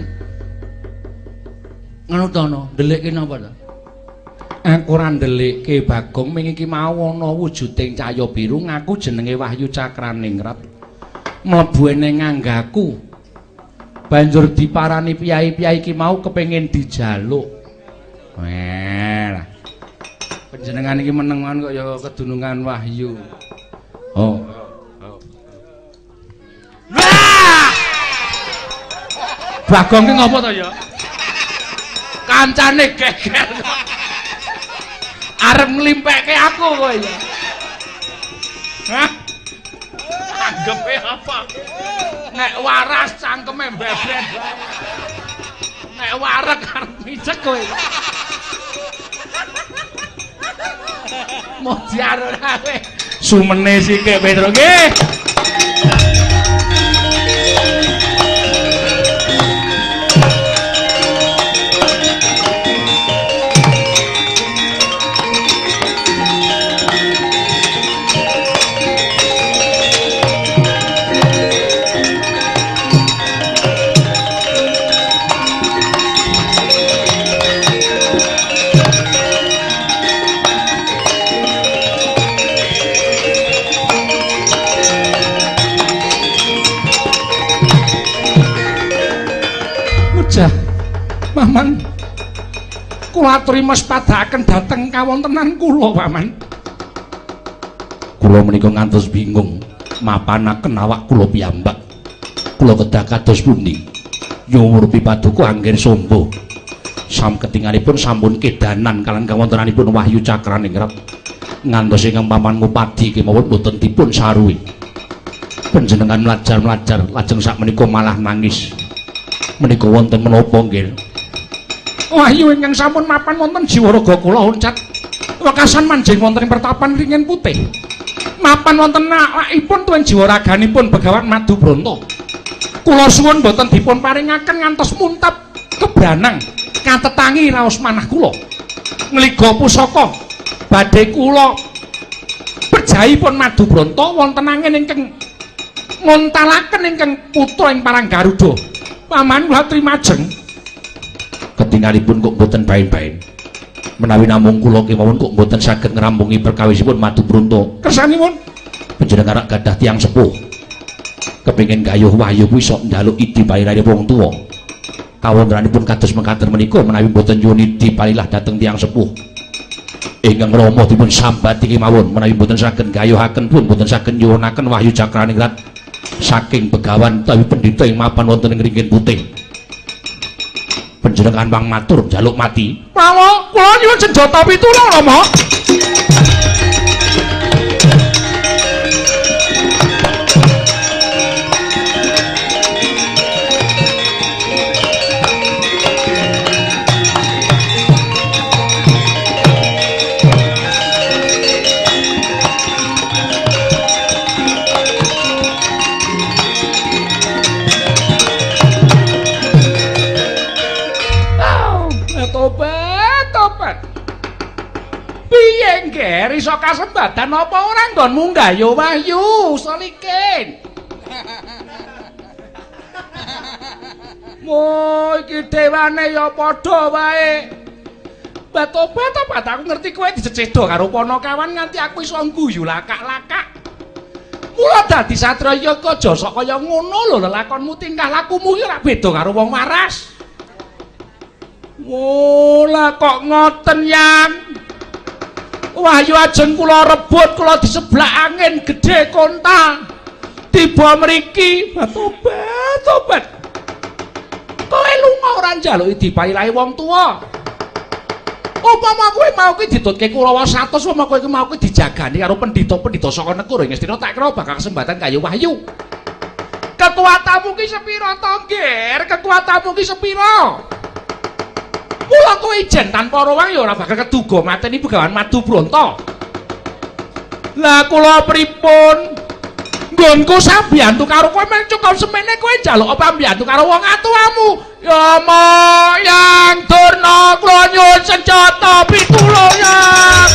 ngono to no, ndelikke napa to? Aku ora ndelikke Bagong, ming iki mau ana wujuding cahya biru ngaku jenenge Wahyu Cakraningrat. Mlebu ning nganggaku. Banjur diparani piyai-piyai iki mau kepengin dijaluk. Weh. Panjenengan iki menengan kok ya kedunungan wahyu. Oh. Bagong ki ngopo to ya? Kancane geger. Arep nglimpekke aku kowe ya. Hah? Anggepe apa? Nek waras cangkeme mbebret. Nek wareg arep micek kowe. Modyar ora kowe. Sumene sike Petro nggih. Kula aturi mespadhaken dhateng kawontenan kula, Paman. Kula menika ngantos bingung mapanaken awak kula piyambak. Kula kedah kados pundi? Nyuwurpi paduka angger sombo. Samketinganipun sampun kedanan kalian kawontenanipun Wahyu Cakraningrat. Ngantos ingkang paman ngupadi kemawon boten dipun saruwi. Panjenengan mlajar-mlajar lajeng sakmenika malah nangis. Menika wonten menapa nggih? Wahyu ingkang sampun mapan wonten jiwa raga kula oncat. Wekasan manjing wonten ing pertapan Ringin Putih. Mapan wonten awakipun tuwin jiwa raganipun Begawan Madubronto. Kula suwun boten dipun paringaken ngantos muntap kebranang katetangi raos manah kula. Ngliga pusaka badhe kula pejahipun Madubronto wonten angin ingkang ngontalaken ingkang putra ing Parang Garuda. Paman kula trimajeng. Ketingalipun kok boten baen-baen. Menawi namung kula kemawon kok boten saged ngrampungi perkawisipun Madubronto. Kersanipun panjenengan gadah tiyang sepuh. Kepengin gayuh wahyu kuwi sok njaluk idi palilahe wong tuwa. Kawontenanipun kados mekaten menika menawi boten nyuwun idi palilah dhateng tiyang sepuh. Ingkang Rama dipun sambati kemawon menawi boten saged gayuhaken pun boten saged nyuwunaken Wahyu Cakraningrat saking begawan utawi pendhita ing mapan wonten ing Ringin Putih. Panjenengan wang matur njaluk mati. Rama, kula nyuwun senjata pitulung, Rama. Piye iso kasembadan apa ora nggonmu nggayuh Wahyu Solikin? Mo iki dewane ya padha wae. Batobat-tobat aku ngerti kowe dijecedo karo Panakawan nganti aku iso ngguyu lakak-lakak. Mula dadi satriya aja sok kaya ngono lho lelakonmu tingkah lakumu iki ora beda karo wong waras. Mula kok ngoten yang Wahyu ajeng kula rebut kula diseblak angin gedhe konta tiba mriki tobat-tobat. Kowe lunga ora njaluk dipailahi wong tuwa. Upama kowe mau ki ditutke Kurawa 100, upama kowe mau ki dijagani karo pendhita-pendhita saka negara Ngastina tak kira bakal kesempatan kaya Wahyu. Kekuatanmu ki sepira to, Nger? Kekuatanmu ki sepira? Mula kowe ijen tanpa rawang ya ora bakal keduga mateni Begawan Madubronto. Lah kula pripun? Nggonku sambiyantu karo kowe mung cukup semene kowe njaluk pambiyantu karo wong atuamu. Ya ma yang Durna kula nyuwun senjata pitulung yang.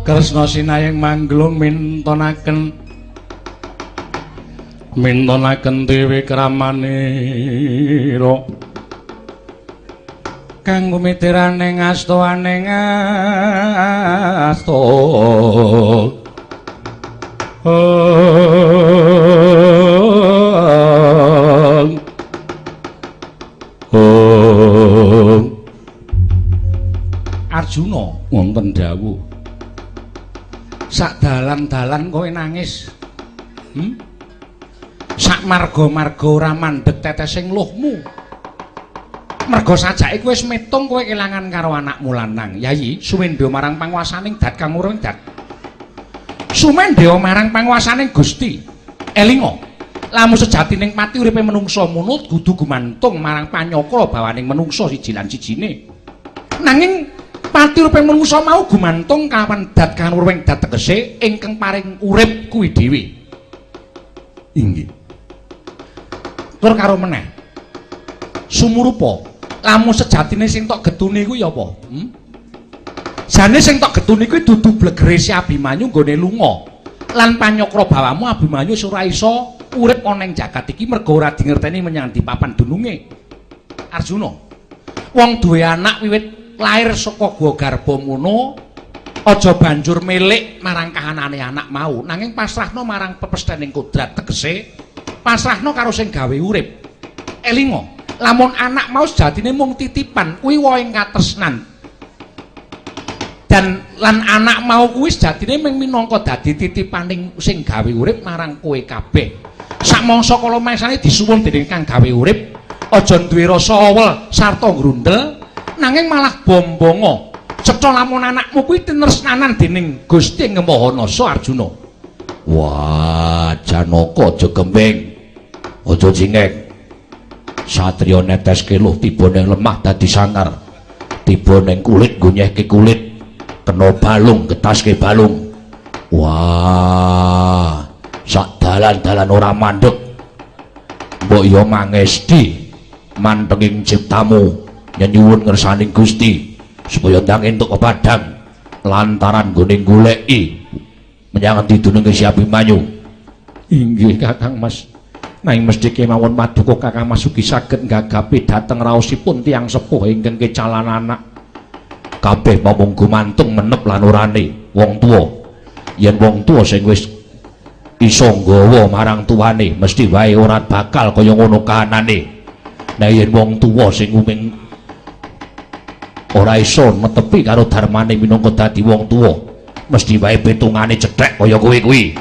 Kresna sinayeng mangglung mintonaken mintonaken dewi kramanira kang gumitirane ngastoane ngasto. Arjuna wonten dawuh, sak dalan-dalan kowe nangis, Sak marga-marga ora mandheg tetesing luhmu. Merga sajake kowe wis metung kowe kelangan karo anakmu lanang. Yayi, sumendha marang panguwasaning dat kang urung dat. Sumendha marang panguwasaning Gusti. Elinga, lamun sejatining pati uripe menungsa mono kudu gumantung marang panyakra bawaning menungsa siji lan sijine. Nanging pati uripe menungsa mau gumantung kawan dat kang urung dat tegese ingkang paring urip kuwi dhewe. Inggih. Tur karo meneh. Sumurupa, lamun sejatine sing tok getune kuwi apa? Jane sing tok getune kuwi dudu blegere si Abimanyu nggone lunga. Lan panyakra bawamu Abimanyu wis ora iso urip ana ing jagat iki merga ora dingerteni menyang di papan dununge. Arjuna, wong duwe anak wiwit lair saka gua garba mono aja banjur milik marang kahanane anak mau, nanging pasrahno marang pepesthening kodrat tegese pasrahno karo sing gawe urip. Elinga, lamun anak mau sejatine mung titipan kuwi wohing katresnan. Dan lan anak mau kuwi sejatine mung minangka dadi titipaning sing gawe urip marang kowe kabeh. Samangsa kala mangsane disuwun dening kang gawe urip, aja duwe rasa awel sarta grundel, nanging malah bombonga. Cetha lamun anakmu kuwi tinresnanan dening Gusti Ing Maha Nasa Arjuna. Wah, Janaka aja gembeng. Aja jingeng. Satriya neteske luh tiba ning lemah dadi sangar. Tiba ning kulit gonyehke kulit. Kena balung getaske balung. Wah, sak dalan-dalan ora mandeg. Mbok ya mangesti mantenging ciptamu nyenyuwun ngersaning Gusti supaya ndang entuk pepadang lantaran nggone goleki menyang endi dununge si Abimanyu. Inggih Kakang Mas. Nanging mesti kemawon paduka Kakang Mas ugi saged nggagapi dhateng raosipun tiyang sepuh ingkang kecalan anak. Kabeh mamung gumantung menep lan orane wong tuwa. Yen wong tuwa sing wis iso nggawa marang tuwane mesti wae ora bakal kaya ngono kahanane. Nah yen wong tuwa sing uming ora iso netepi karo dharmane minangka dadi wong tuwa, mesti wae petungane cethek kaya kowe kuwi.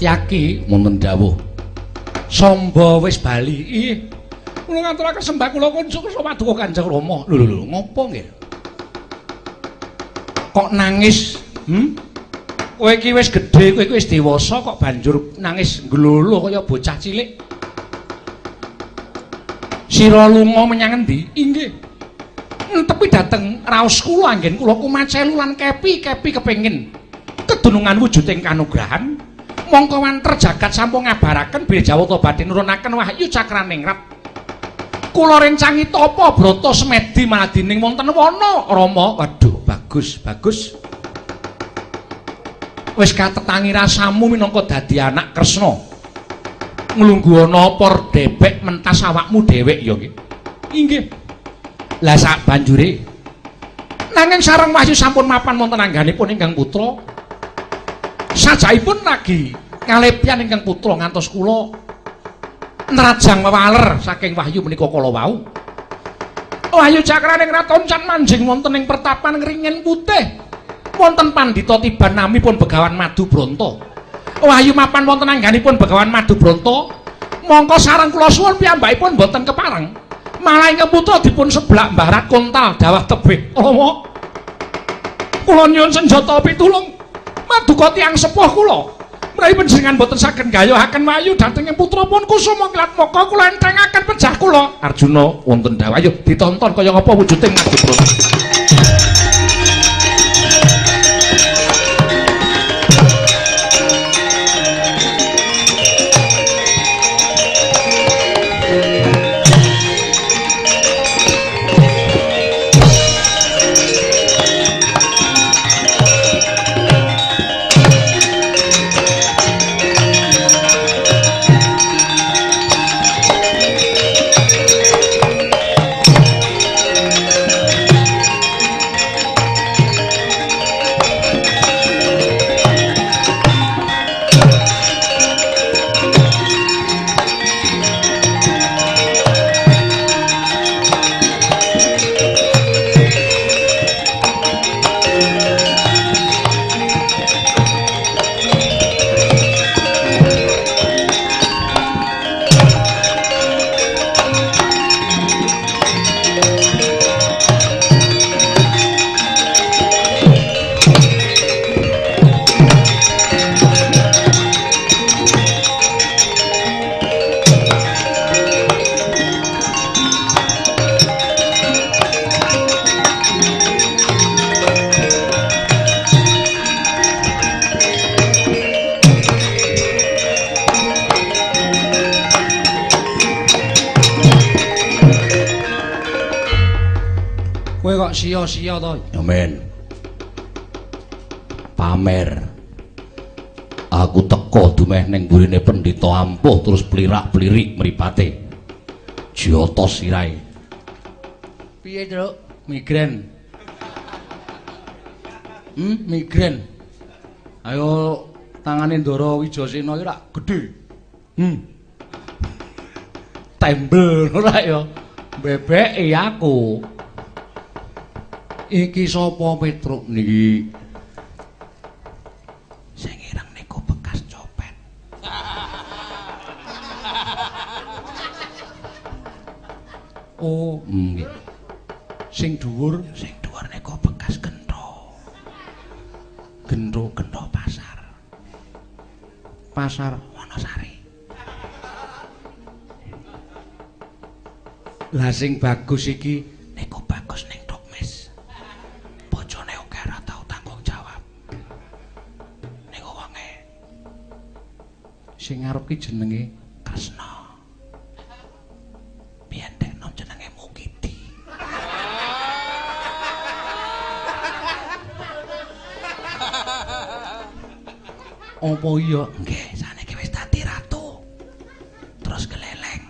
Setyaki wonten dawuh, Samba wis bali. Ih, kula ngaturaken sembah kula kunjuk paduka Kanjeng Rama. Lho lho lho, ngopo nggih? Kok nangis? Kowe iki wis gedhe, kowe iki wis dewasa kok banjur nangis nglolo kaya bocah cilik. Sira lunga menyang endi? Inggih. Entepi dhateng raos kula anggen kula kumacelu lan kepi-kepi kepengin kedunungan wujuding kanugrahan. Mongko wanter jagat sampun ngabaraken bilih Jawata badhe nurunaken wahyu cakraningrat. Kula rencangi tapa brata semedi maladining wonten wana Rama. Waduh, bagus, bagus. Wis katetangi rasamu minangka dadi anak Kresna. Nglungguhana por debek mentas awakmu dhewek ya nggih. Inggih. Lah sak banjure nanging sareng wahyu sampun mapan wonten angganipun ingkang putra. Sajaipun lagi ngalepyan ingkang putra ngantos kula nrajang wewaler saking wahyu menika kala wau. Wahyu cakraning raton can manjing wonten ing pertapan ngringin putih. Wonten pandhita tiban namipun Begawan Madubranta. Wahyu mapan wonten angganipun Begawan Madubranta, mongko sareng kula suwun piyambakipun boten kepareng Malah ingkang putra dipun seblak mbarat kontal dawah tebih. Rama, kula nyuwun senjata pitulung maduka tiyang sepuh kula. Menawi panjenengan boten saged gayuhaken wayu dhateng ing putra pun Kusuma Kilatmaka kula entrengaken pejah kula. Arjuna wonten dawuh, ayo ditonton kaya ngapa wujuding Madubrata. Kowe kok sia-sia to? Ya men. Pamer. Aku teko dumeh ning burine pendhita ampuh terus plirak-plirik mripate. Jotos sirahe. Piye, Truk? Migren. Migren. Ayo tangane Ndara Wijasena iki rak gedhe. Tembel ora ya. Bebeke aku. Iki sapa Petruk niki? Sing ireng niku bekas copet. Oh, nggih. Sing dhuwur, sing dhuwur niku bekas gentho. Gentho-gentho pasar. Pasar Wonosari. Lah sing bagus iki niku bagus ning Dokmes. Bojone akeh ora tau tanggung jawab. Niku wonge. Sing ngarep ki jenenge Kresna. Biyen dekno jenenge Mukidi. Apa iya? Nggih, saniki wis dadi ratu. Terus keleleng.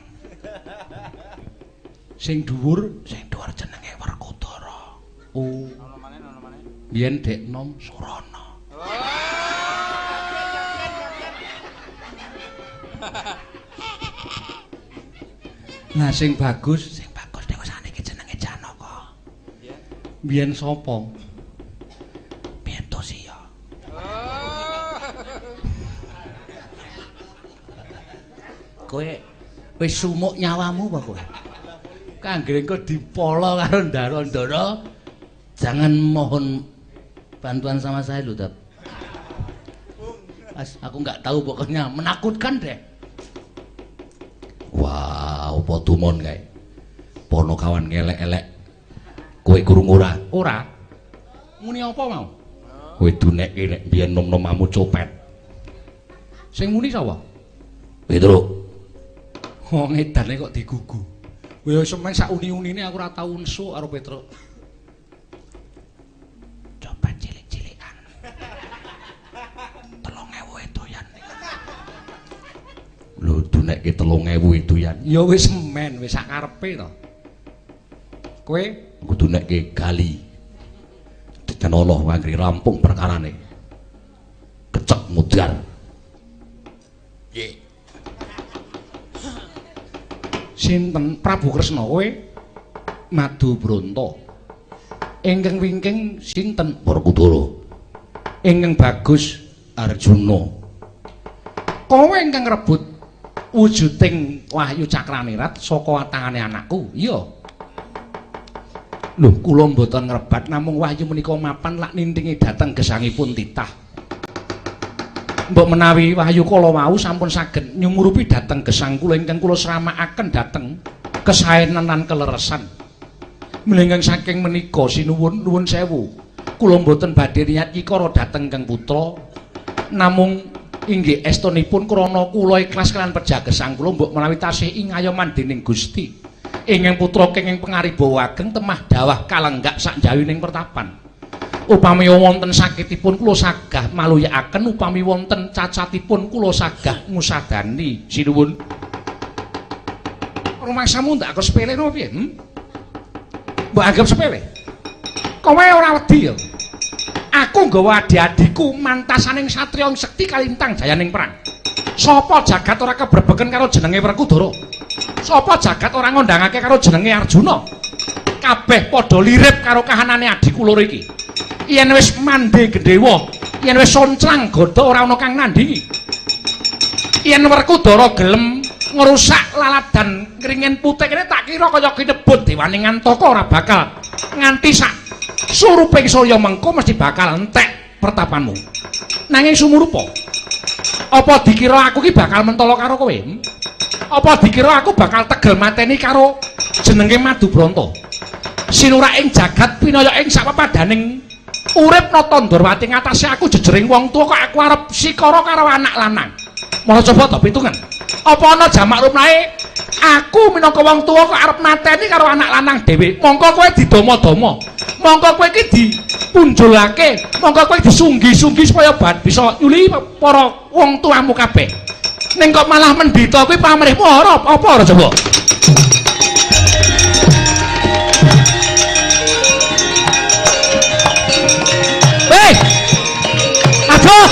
Sing dhuwur, sing dhuwur jenenge Werkudara. Oh. Biyen dek nom Surana. Nah sing bagus niku saniki jenenge Janaka. Biyen sapa? Biyen Tosia. Kowe wis sumuk nyawamu apa kowe? Kanggere engko dipolo karo ndara-ndara, jangan mohon bantuan sama saya lho, Dap. As, aku nggak tahu pokoknya menakutkan deh. Wah, apa tumon kae? Ponokawan ngelek-elek. Kowe krungu ora? Ora. Muni apa mau? Kowe dunekke nek biyen nom-nomamu copet. Sing muni sapa? Petruk. Wong edane kok digugu. Kowe semen sak uni-unine aku ora tau nesu karo Petruk. Copet cilik-cilikan. 3000 doyan. Lho dunekke 3000 doyan. Ya wis semen, wis sak karepe to. Kowe kudu nekke gali. Dicenoloh anggere rampung perkarane. Kecek mudhar. Nggih. Sinten Prabu Kresna kowe? Madubronto. Ingkang wingking sinten? Werkudara. Ingkang bagus Arjuna. Kowe ingkang rebut Wujuding Wahyu Cakranirat saka tangane anakku. Iya. Lho, kula mboten ngrebat namung Wahyu menika mapan lak nintingi dhateng gesangipun titah. Mbok menawi Wahyu kala wau sampun saged nyumurupi dhateng gesang kula ingkang kula sramakaken dhateng kesaenan lan keleresan. Mlengeng saking menika sinuwun nuwun sewu. Kula mboten badhe niat nyikara dhateng Kang Putra. Namung inggih estunipun krana kula ikhlas kaliyan peja gesang kula mbok menawi tasih ingayoman dening Gusti. Ingkang putra kenging pangaribawa ageng temah dawah kalenggak sak jawining pertapan. Upami wonten sakitipun kula sagah maluyakaken, upami wonten cacatipun kula sagah ngusadani. Sinuwun. Rumangsamu ndak aku sepele napa piye? Mbok anggap sepele. Kowe ora wedi ya? Aku nggawa adi-adiku mantasaning satriya sekti kalintang jayaning perang. Sapa jagat ora kebrebegen karo jenenge Werkudara? Sapa jagat ora ngondangake karo jenenge Arjuna? Kabeh padha lirip karo kahanane adhiku loro iki. Yen wis mandhe gendhewa, yen wis sonclang gada ora ana kang nandhingi. Yen Werkudara gelem ngrusak laladan ngringin putih kene tak kira kaya kinebut dewane Ngantaka ora bakal nganti sak suruping surya mengko mesti bakal entek pertapanmu. Nanging sumurupa, apa dikira aku ki bakal mentolo karo kowe? Apa dikira aku bakal tegel mateni karo jenenge Madubranta? Sinurak ing jagat pinaya ing sapapadaning urip nata Ndorowati ngatasé aku jejering wong tuwa kok aku arep sikara karo anak lanang. Malah coba to pitungan. Apa ana jamak lumrahe aku minangka wong tuwa kok arep mateni karo anak lanang dhewe? Mongko kowe didama-dama. Mongko kowe iki dipunjulake, mongko kowe disunggi-sunggi supaya bisa nyuli para wong tuamu kabeh. Ning kok malah mendhita kuwi pamrihmu ora apa ora coba? Hei! Aduh!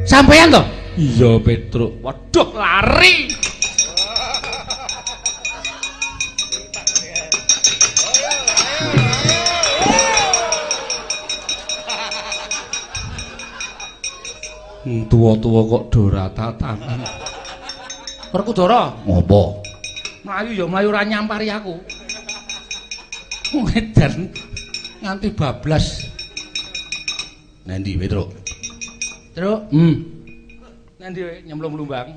Sampeyan to? Iya, Petruk. Waduh, lari. Tuwa-tuwa kok do ratatan. Werkudara, ngopo? Mlayu ya mlayu ora nyampari aku. Edan nganti bablas. Nanti, Petruk? Truk. Nanti nyemplung lumbang.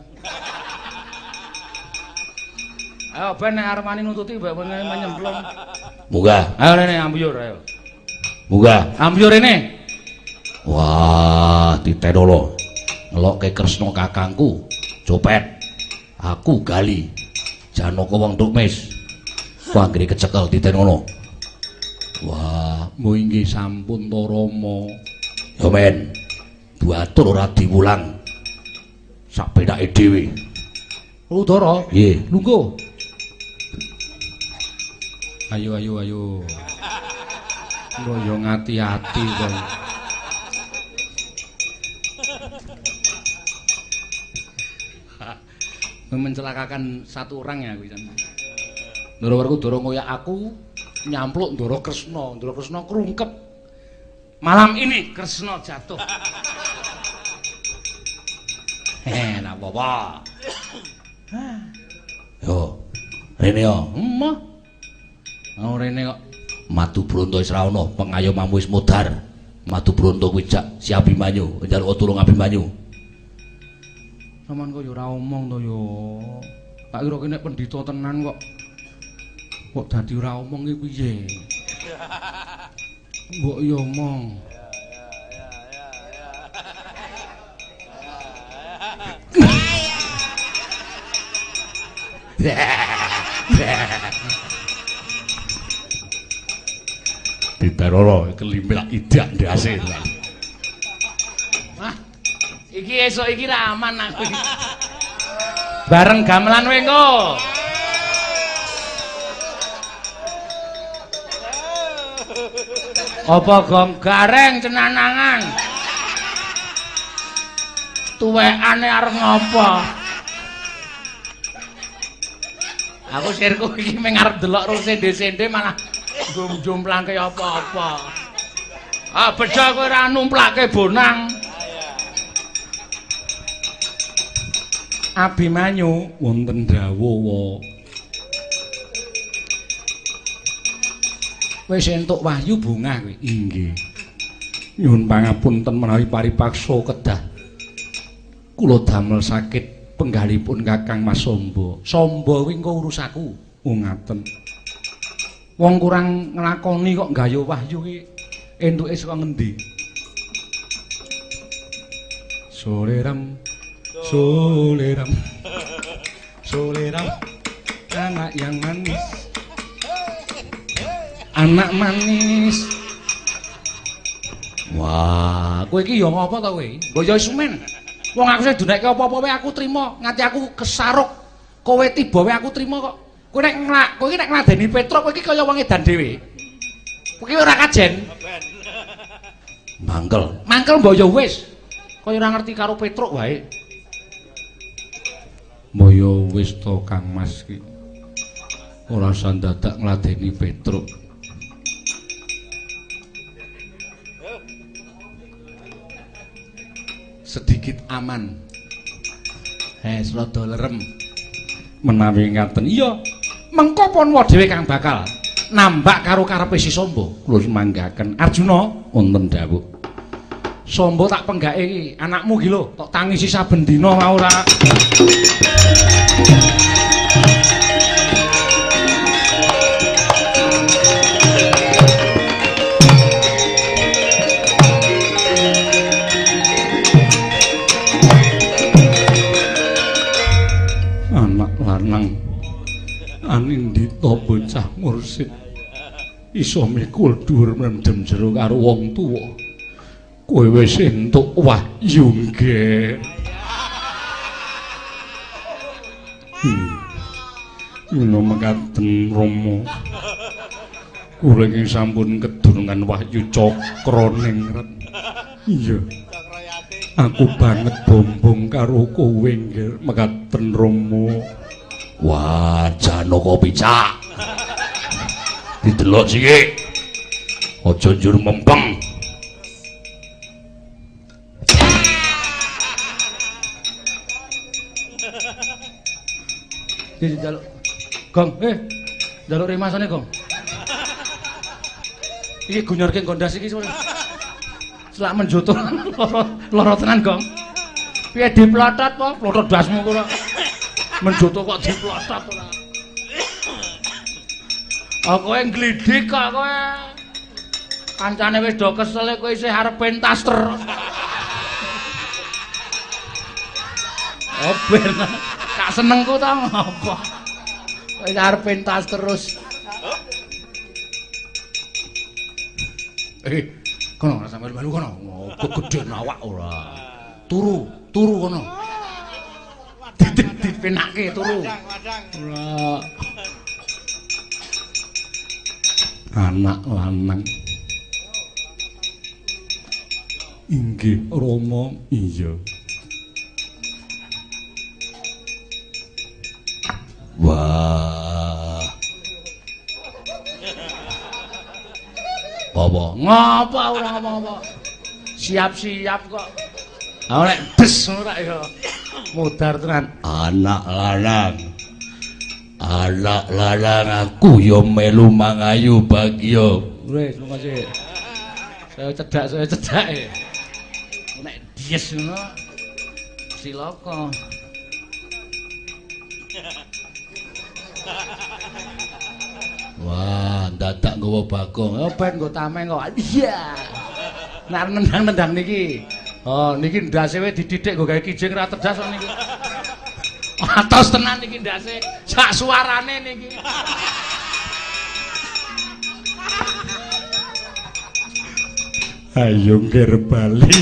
Ayo ben nek arep wani nututi mbok nyemplung. Munggah. Ayo rene ambyur ayo. Munggah. Ambyur rene. Wah, ditenolo. Ngelokke Kresna kakangku. Copet. Aku gali. Janaka wong Tukmis. Ku anggere kecekel ditenono. Wah, mbo inggih sampun to Rama. Ya men. Duatur ora diwulang. Sak penake dhewe. Udara? Nggih, lungguh. Ayo ayo ayo. Mbok yo ngati-ati to. Mencelakakan satu orang ya kuwi. Ndara Werkudara ngoyak aku nyampluk Ndara Kresna, Ndara Kresna krungkep. Malam ini Kresna jatuh. Nah apa-apa. Yo, rene yo. Emoh. Oh rene kok Madubranta wis ra ono, pengayomamu wis modar. Madubranta kuwi jak si Abimanyu, njaluk tulung Abimanyu. Saman kok yo ora omong to yo. Tak kira ki nek pendhita tenan kok. Kok dadi ora omong ki piye? Mbok yo omong. Diteroro kelimplak idak ndase. Wah, iki esuk iki ra aman aku. Bareng gamelan kowe engko. Apa gong gareng cenanangan? Tuwekane arep ngopo? Aku sirku iki mung arep delok ro sende-sende malah jomplangke apa-apa. Ah bejo kowe ora numplake bonang. Abimanyu wonten dawuh. Wis entuk wahyu bungah kowe. Inggih. Nyuwun pangapunten menawi paripaksa kedah kula damel sakit penggalipun Kakang Mas Samba. Samba kuwi engko urus aku. Oh ngaten. Wong kurang nglakoni kok nggayuh wahyu ki entuke saka ngendi? Soleram soleram soleram anak yang manis, anak manis. Wah, kowe iki ya ngopo to kowe? Mbok ya sumen. Wong aku sing dunekke apa-apa wae aku trima, nganti aku kesaruk. Kowe tiba wae aku trima kok. Kowe nek nglak, kowe iki nek ngladeni Petruk kowe iki kaya wong edan dhewe. Kowe iki ora kajen. Mangkel. Mangkel mbok ya wis. Kaya ora ngerti karo Petruk wae. Mbok ya wis to Kang Mas ki. Ora usah dadak ngladeni Petruk. Sedikit aman. Rada lerem. Menawi ngaten, iya. Mengko Panwa dhewe kang bakal nambak karo karepe si Samba. Kula sumanggaken Arjuna wonten dawuh. Samba tak penggake iki, anakmu iki lho, tok tangisi saben dina ora. Anak lanang anindita bocah mursid iso mikul dhuwur mendem jero karo wong tuwa. Kowe wis entuk wahyu nggih. Mila mekaten Rama, kula ingkang sampun kedurungan wahyu cakra ningrat. Iya. Aku banget bombong karo kowe nggih mekaten Rama. Wah, Janaka picak. Didelok siki. Aja njur mempeng. Njaluk. Gong, njaluk remasane, Gong. Iki gunyorke nggondas iki selak menjoto lara tenan, Gong. Piye diplotot po? Plotot dasmu kula. Menjoto kok diplotot ora. Ah kowe ngglidik kok kowe. Kancane wis do kesel kowe isih arep pentas terus. Oh ben. Tak senengku to ngopo. Wis arep pentas terus. Kono ora sampe melu kono. Gegedhen awak ora. Turu, turu kono. Dipenake turu. Ora. Anak lanang. Inggih Rama, iya. Wah. Apa? Ngapa ora ngomong apa? Siap-siap kok. Ha nek des ngono tak ya modar tenan. Anak lanang. Anak lanang aku ya melu mangayu bagya. Wis lunga sik. Saya cedak e. Nek dies ngono silaka. Wah, dadak nggawa bagong. Oh, ben nggo tameng kok. Iya. Nek nendang-nendang niki. Oh, niki ndase wae dididik nggo gawe kijing ra cerdas kok niki. Atos tenan niki ndase. Sak suarane niki. Ayo ngger bali.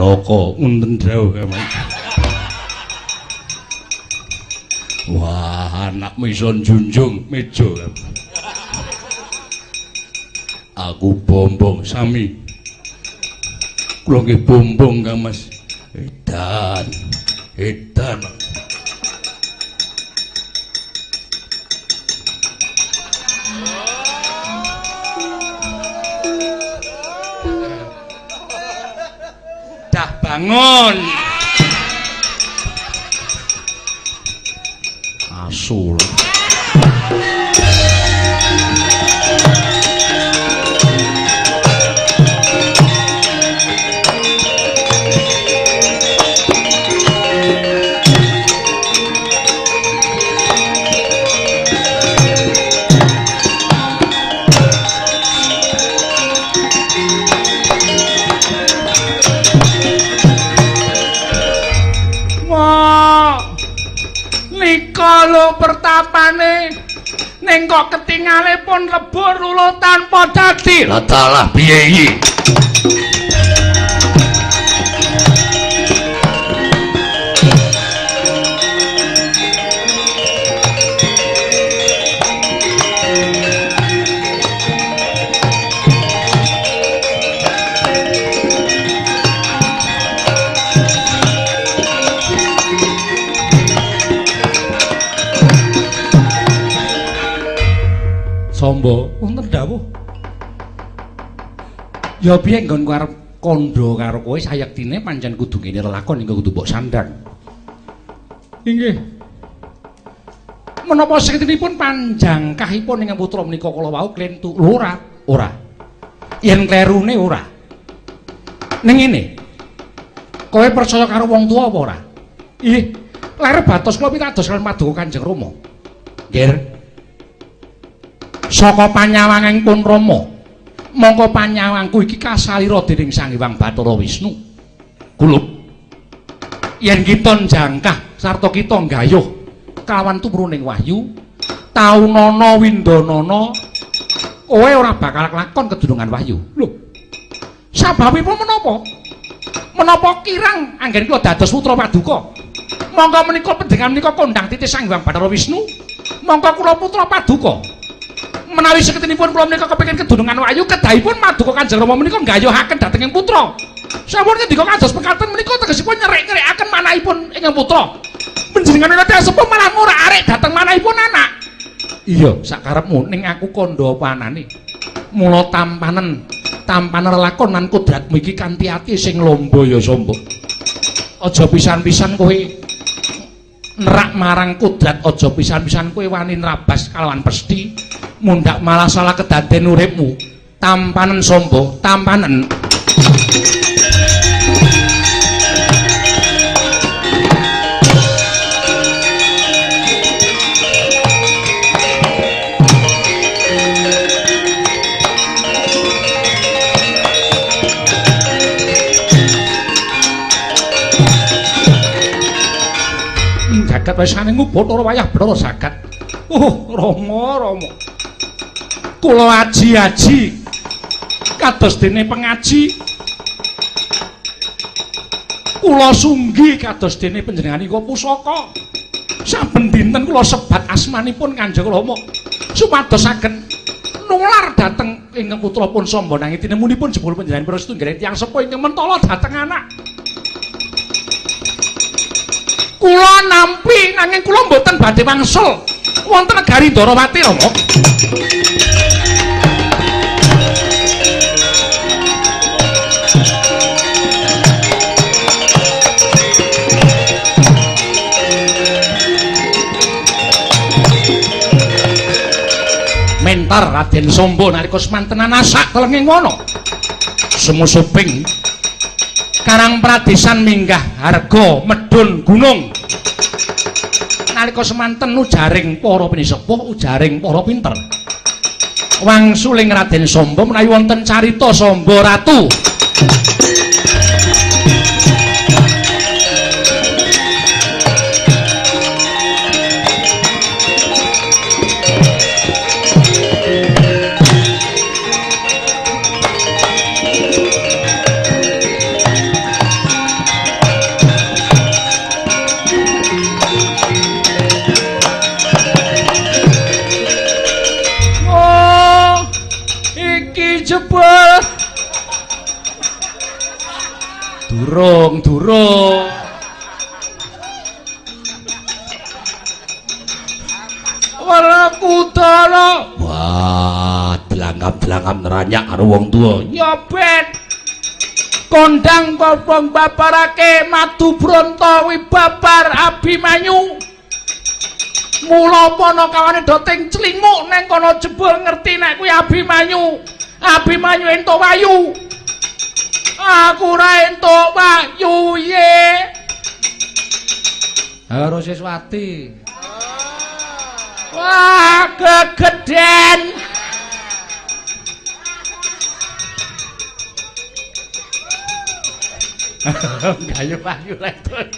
Janaka wonten dawuh Kang. Wah, anakmu iso njunjung meja. Aku bombong sami. Kula nggih bombong Kang Mas. Edan. Edan. Dah bangun. Asul. Lho pertapane ning kok ketingale pun lebur luluh tanpa dadi. Lah dalah piye iki? Samba, wonten dawuh. Ya piye nggonku arep kandha karo kowe sayektine pancen kudu ngene lelakon ingkang kudu mbok sandhang. Inggih. Menapa sektinipun panjangkahipun ingkang putra menika kala wau klentu ora? Ora. Yen klerune ora. Ning ngene. Kowe percaya karo wong tuwa apa ora? Ih, ler batos kula pitados kaliyan paduka Kanjeng Rama. Nggih. Saka panyawanging pun Rama, mongko panyawangku iki kasalira dening Sang Hyang Bathara Wisnu. Kulup. Yen kita njangkah sarta kita nggayuh kalawan tumruning wahyu, taunana windanana kowe ora bakal kelakon kedunungan wahyu. Lho. Sababipun menapa? Menapa kirang anggen kula dados putra paduka? Mongko menika panjenengan menika kondhang titih Sang Hyang Bathara Wisnu, mongko kula putra paduka. Menawi seketinipun kula menika kepengin kedunungan wahyu kedahipun maduka Kanjeng Rama menika nggayuhaken dhateng ing putra. Sampun ngendika kados pekaten menika tegesipun nyerik-nyerikaken manahipun ingkang putra. Panjenengan menika sepuh malah ngorak-arik dhateng manahipun anak. Iya, sakarepmu ning aku kandha apa anane. Mula tampanen, tampanen lelakon lan kodratmu iki kanthi ati sing lomba ya Samba. Aja pisan-pisan kowe nerak marang kodrat, aja pisan-pisan kowe wani nrabas kalawan pesthi. Mundhak malah salah kedaden uripmu. Tampanen Samba, tampanen. Jagat wesane ngubathara wayah Bathara jagat. Oh, Rama, Rama. Kula aji-aji kados dene pengaji. Kula sunggi kados dene panjenenganipun pusaka. Saben dinten kula sebat asmanipun Kanjeng Rama supados saged nular dhateng ingkang putra pun Samba nanging tinemunipun jebul panjenengan para setunggaling tiyang sepuh ingkang mentala dhateng anak. Kula nampi nanging kula mboten badhe wangsul wonten negari Ndarawati Rama. Mentar Raden Samba nalika semantenan asak telenging wana. Sumusuping Karang Pradesan minggah harga medhun gunung. Nalika semanten ujaring para pinisepuh, ujaring para pinter. Wangsuling Raden Samba menawi wonten carita Samba Ratu. Durung, durung. Werkudara. Wah, delangap-delangap neranyak karo wong tuwa. Ya ben. Kondang popong babarake madu bronto wibabar Abimanyu. Mula panakawane do ting clinguk neng kono jebul ngerti nek kuwi Abimanyu. Abimanyu entuk wayu. Aku ora entuk wayu ye. Karo Siswati. Wah, kegeden. Gayo wayu ra entuk.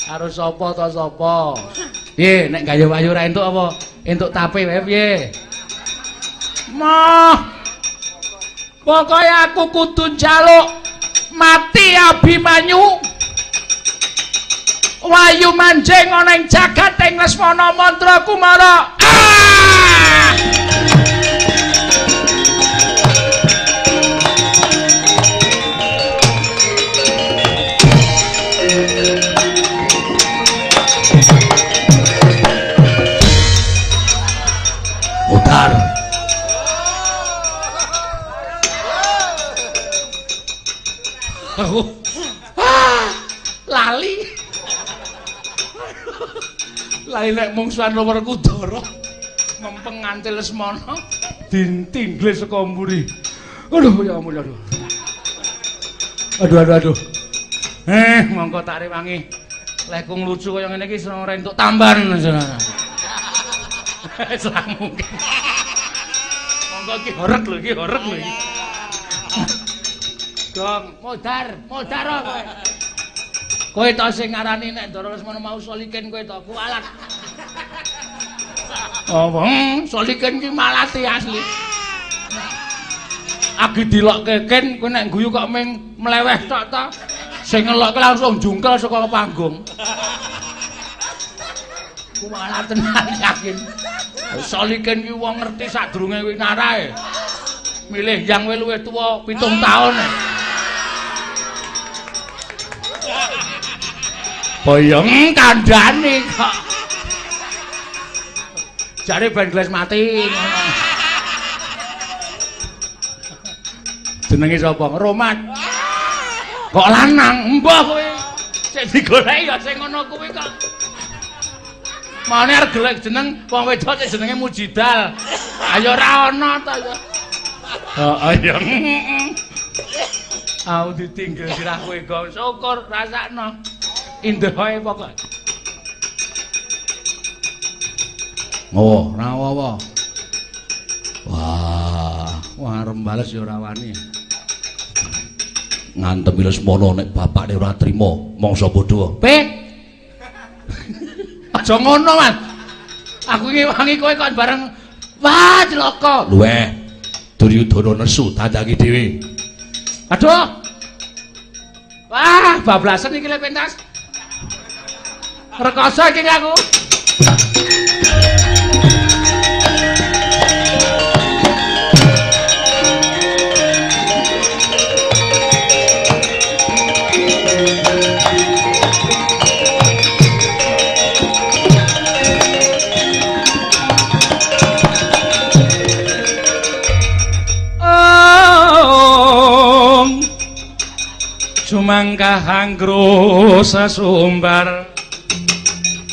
Karo sapa to sapa? Piye nek gayo wayu ra entuk apa? Entuk tape wae piye? Moh. Pokoke aku kudu njaluk mati Abimanyu. Wayu manjing ana ing jagat ing Lesmana Mantra Kumara. Ah! Mutar. Aku ah, lali. Lali nek mungsuhan Werkudara mempeng nganti Lesmana dintingglis saka mburi. Aduh ya ampun aduh. Aduh aduh aduh. Monggo tak rewangi. Lek lucu kaya ngene iki ora entuk tambahan. Ora mungkin. Monggo iki horeg lho iki horeg lho iki. Dong, modar, modar kowe. Kowe to sing ngarani nek Ndara Lesmana mau solikin kowe to kualat. Apa? Solikin ki malati asli. Agi dilokke ken kowe nek guyu kok ming mleweh tok to. Sing ngelokke langsung jungkel saka panggung. Kualat tenan yakin. Solikin ki wong ngerti sadurunge kuwi narae. Milih yang kowe luwih tuwa 7 taun. Boyong kandhane kok. Jare ben gles mati. Jenenge sapa? Romat. Kok lanang? Mbah kowe. Sik digoleki ya sing ngono kuwi kok. Maune arep golek jeneng wong wedok sik jenenge Mujidal. Ayo ora ana ta ya. Heeh ya. Aku ditinggal sirah kowe kok. Syukur rasakno. Indah wae pokoke. Oh, ora apa-apa. Wah, wah arep bales ya ora wani. Ngantemi Lesmana nek bapakne ora trima, mangsa bodho. Pik. Aja ngono, Mas. Aku ngewangi kowe kok bareng wah celaka. Luweh. Duryudana nesu tandangi dhewe. Aduh. Wah, bablasen iki lek pentas. Rekoso iki aku. Om sumangkah anggrus sasumbar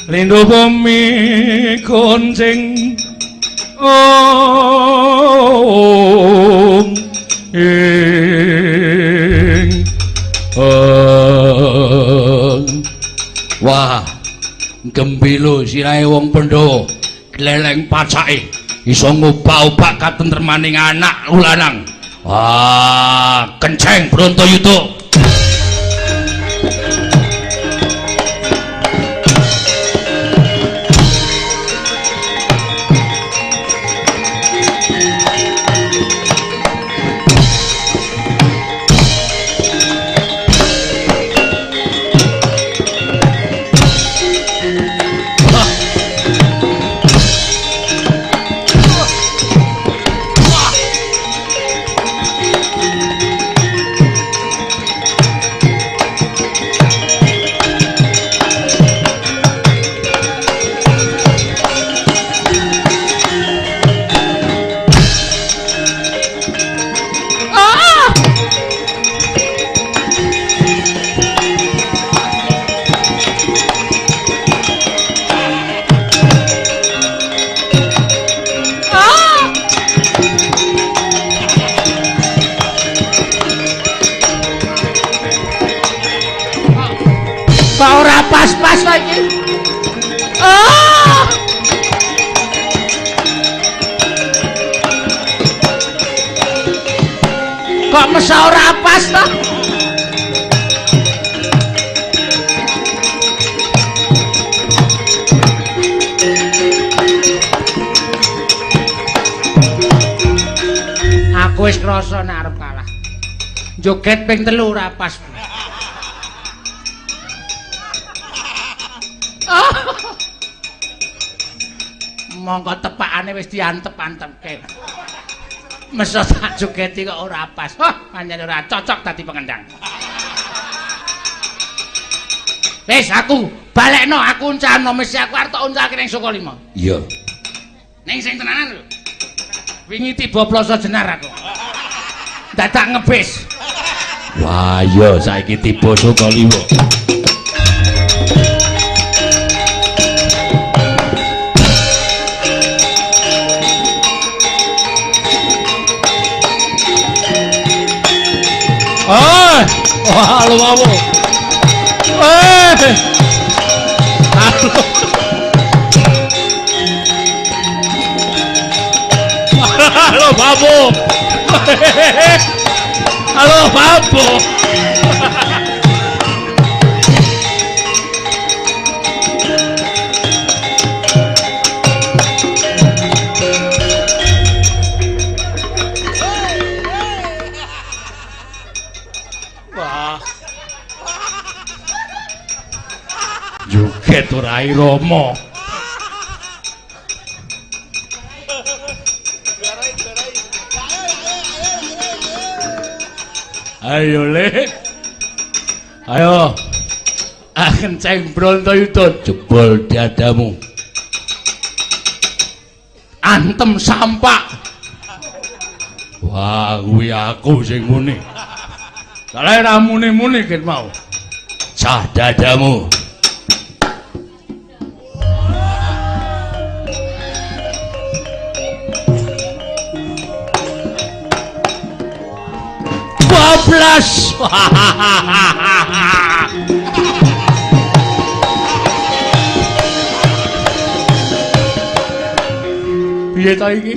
lindu bumi goncing om ing om. Wah, gembilo sirahe wong Pandhawa gleleng pacake iso ngobak-obak katentremaning anak lanang. Wah, kenceng Brontoyuda. Kok mesa ora pas to? Aku wis krasa nek arep kalah. Joget ping 3 ora pas. Mongko tepakane wis diantep-antepke. Mesa tak jogeti kok ora pas. Wah, pancen ora cocok dadi pengendang. Wis aku balekno, aku uncalno, mesti aku arep tok uncalke ning Sukalima. Iya. Ning sing tenanan lho. Wingi tiba ploso jenar aku. Dadak ngebis. Wah, iya saiki tiba Sukalima. Ah, wah, halo babu. Eh. Halo. Halo babu. Halo babu. Joget ora irama. Ayo le. Ayo. Ah kenceng Brontoyuda jebol dadamu. Antem sampak. Wah, kuwi aku sing muni. Salah ra muni-muni ket mau. Cah dadamu. Bablas. Piye ta iki?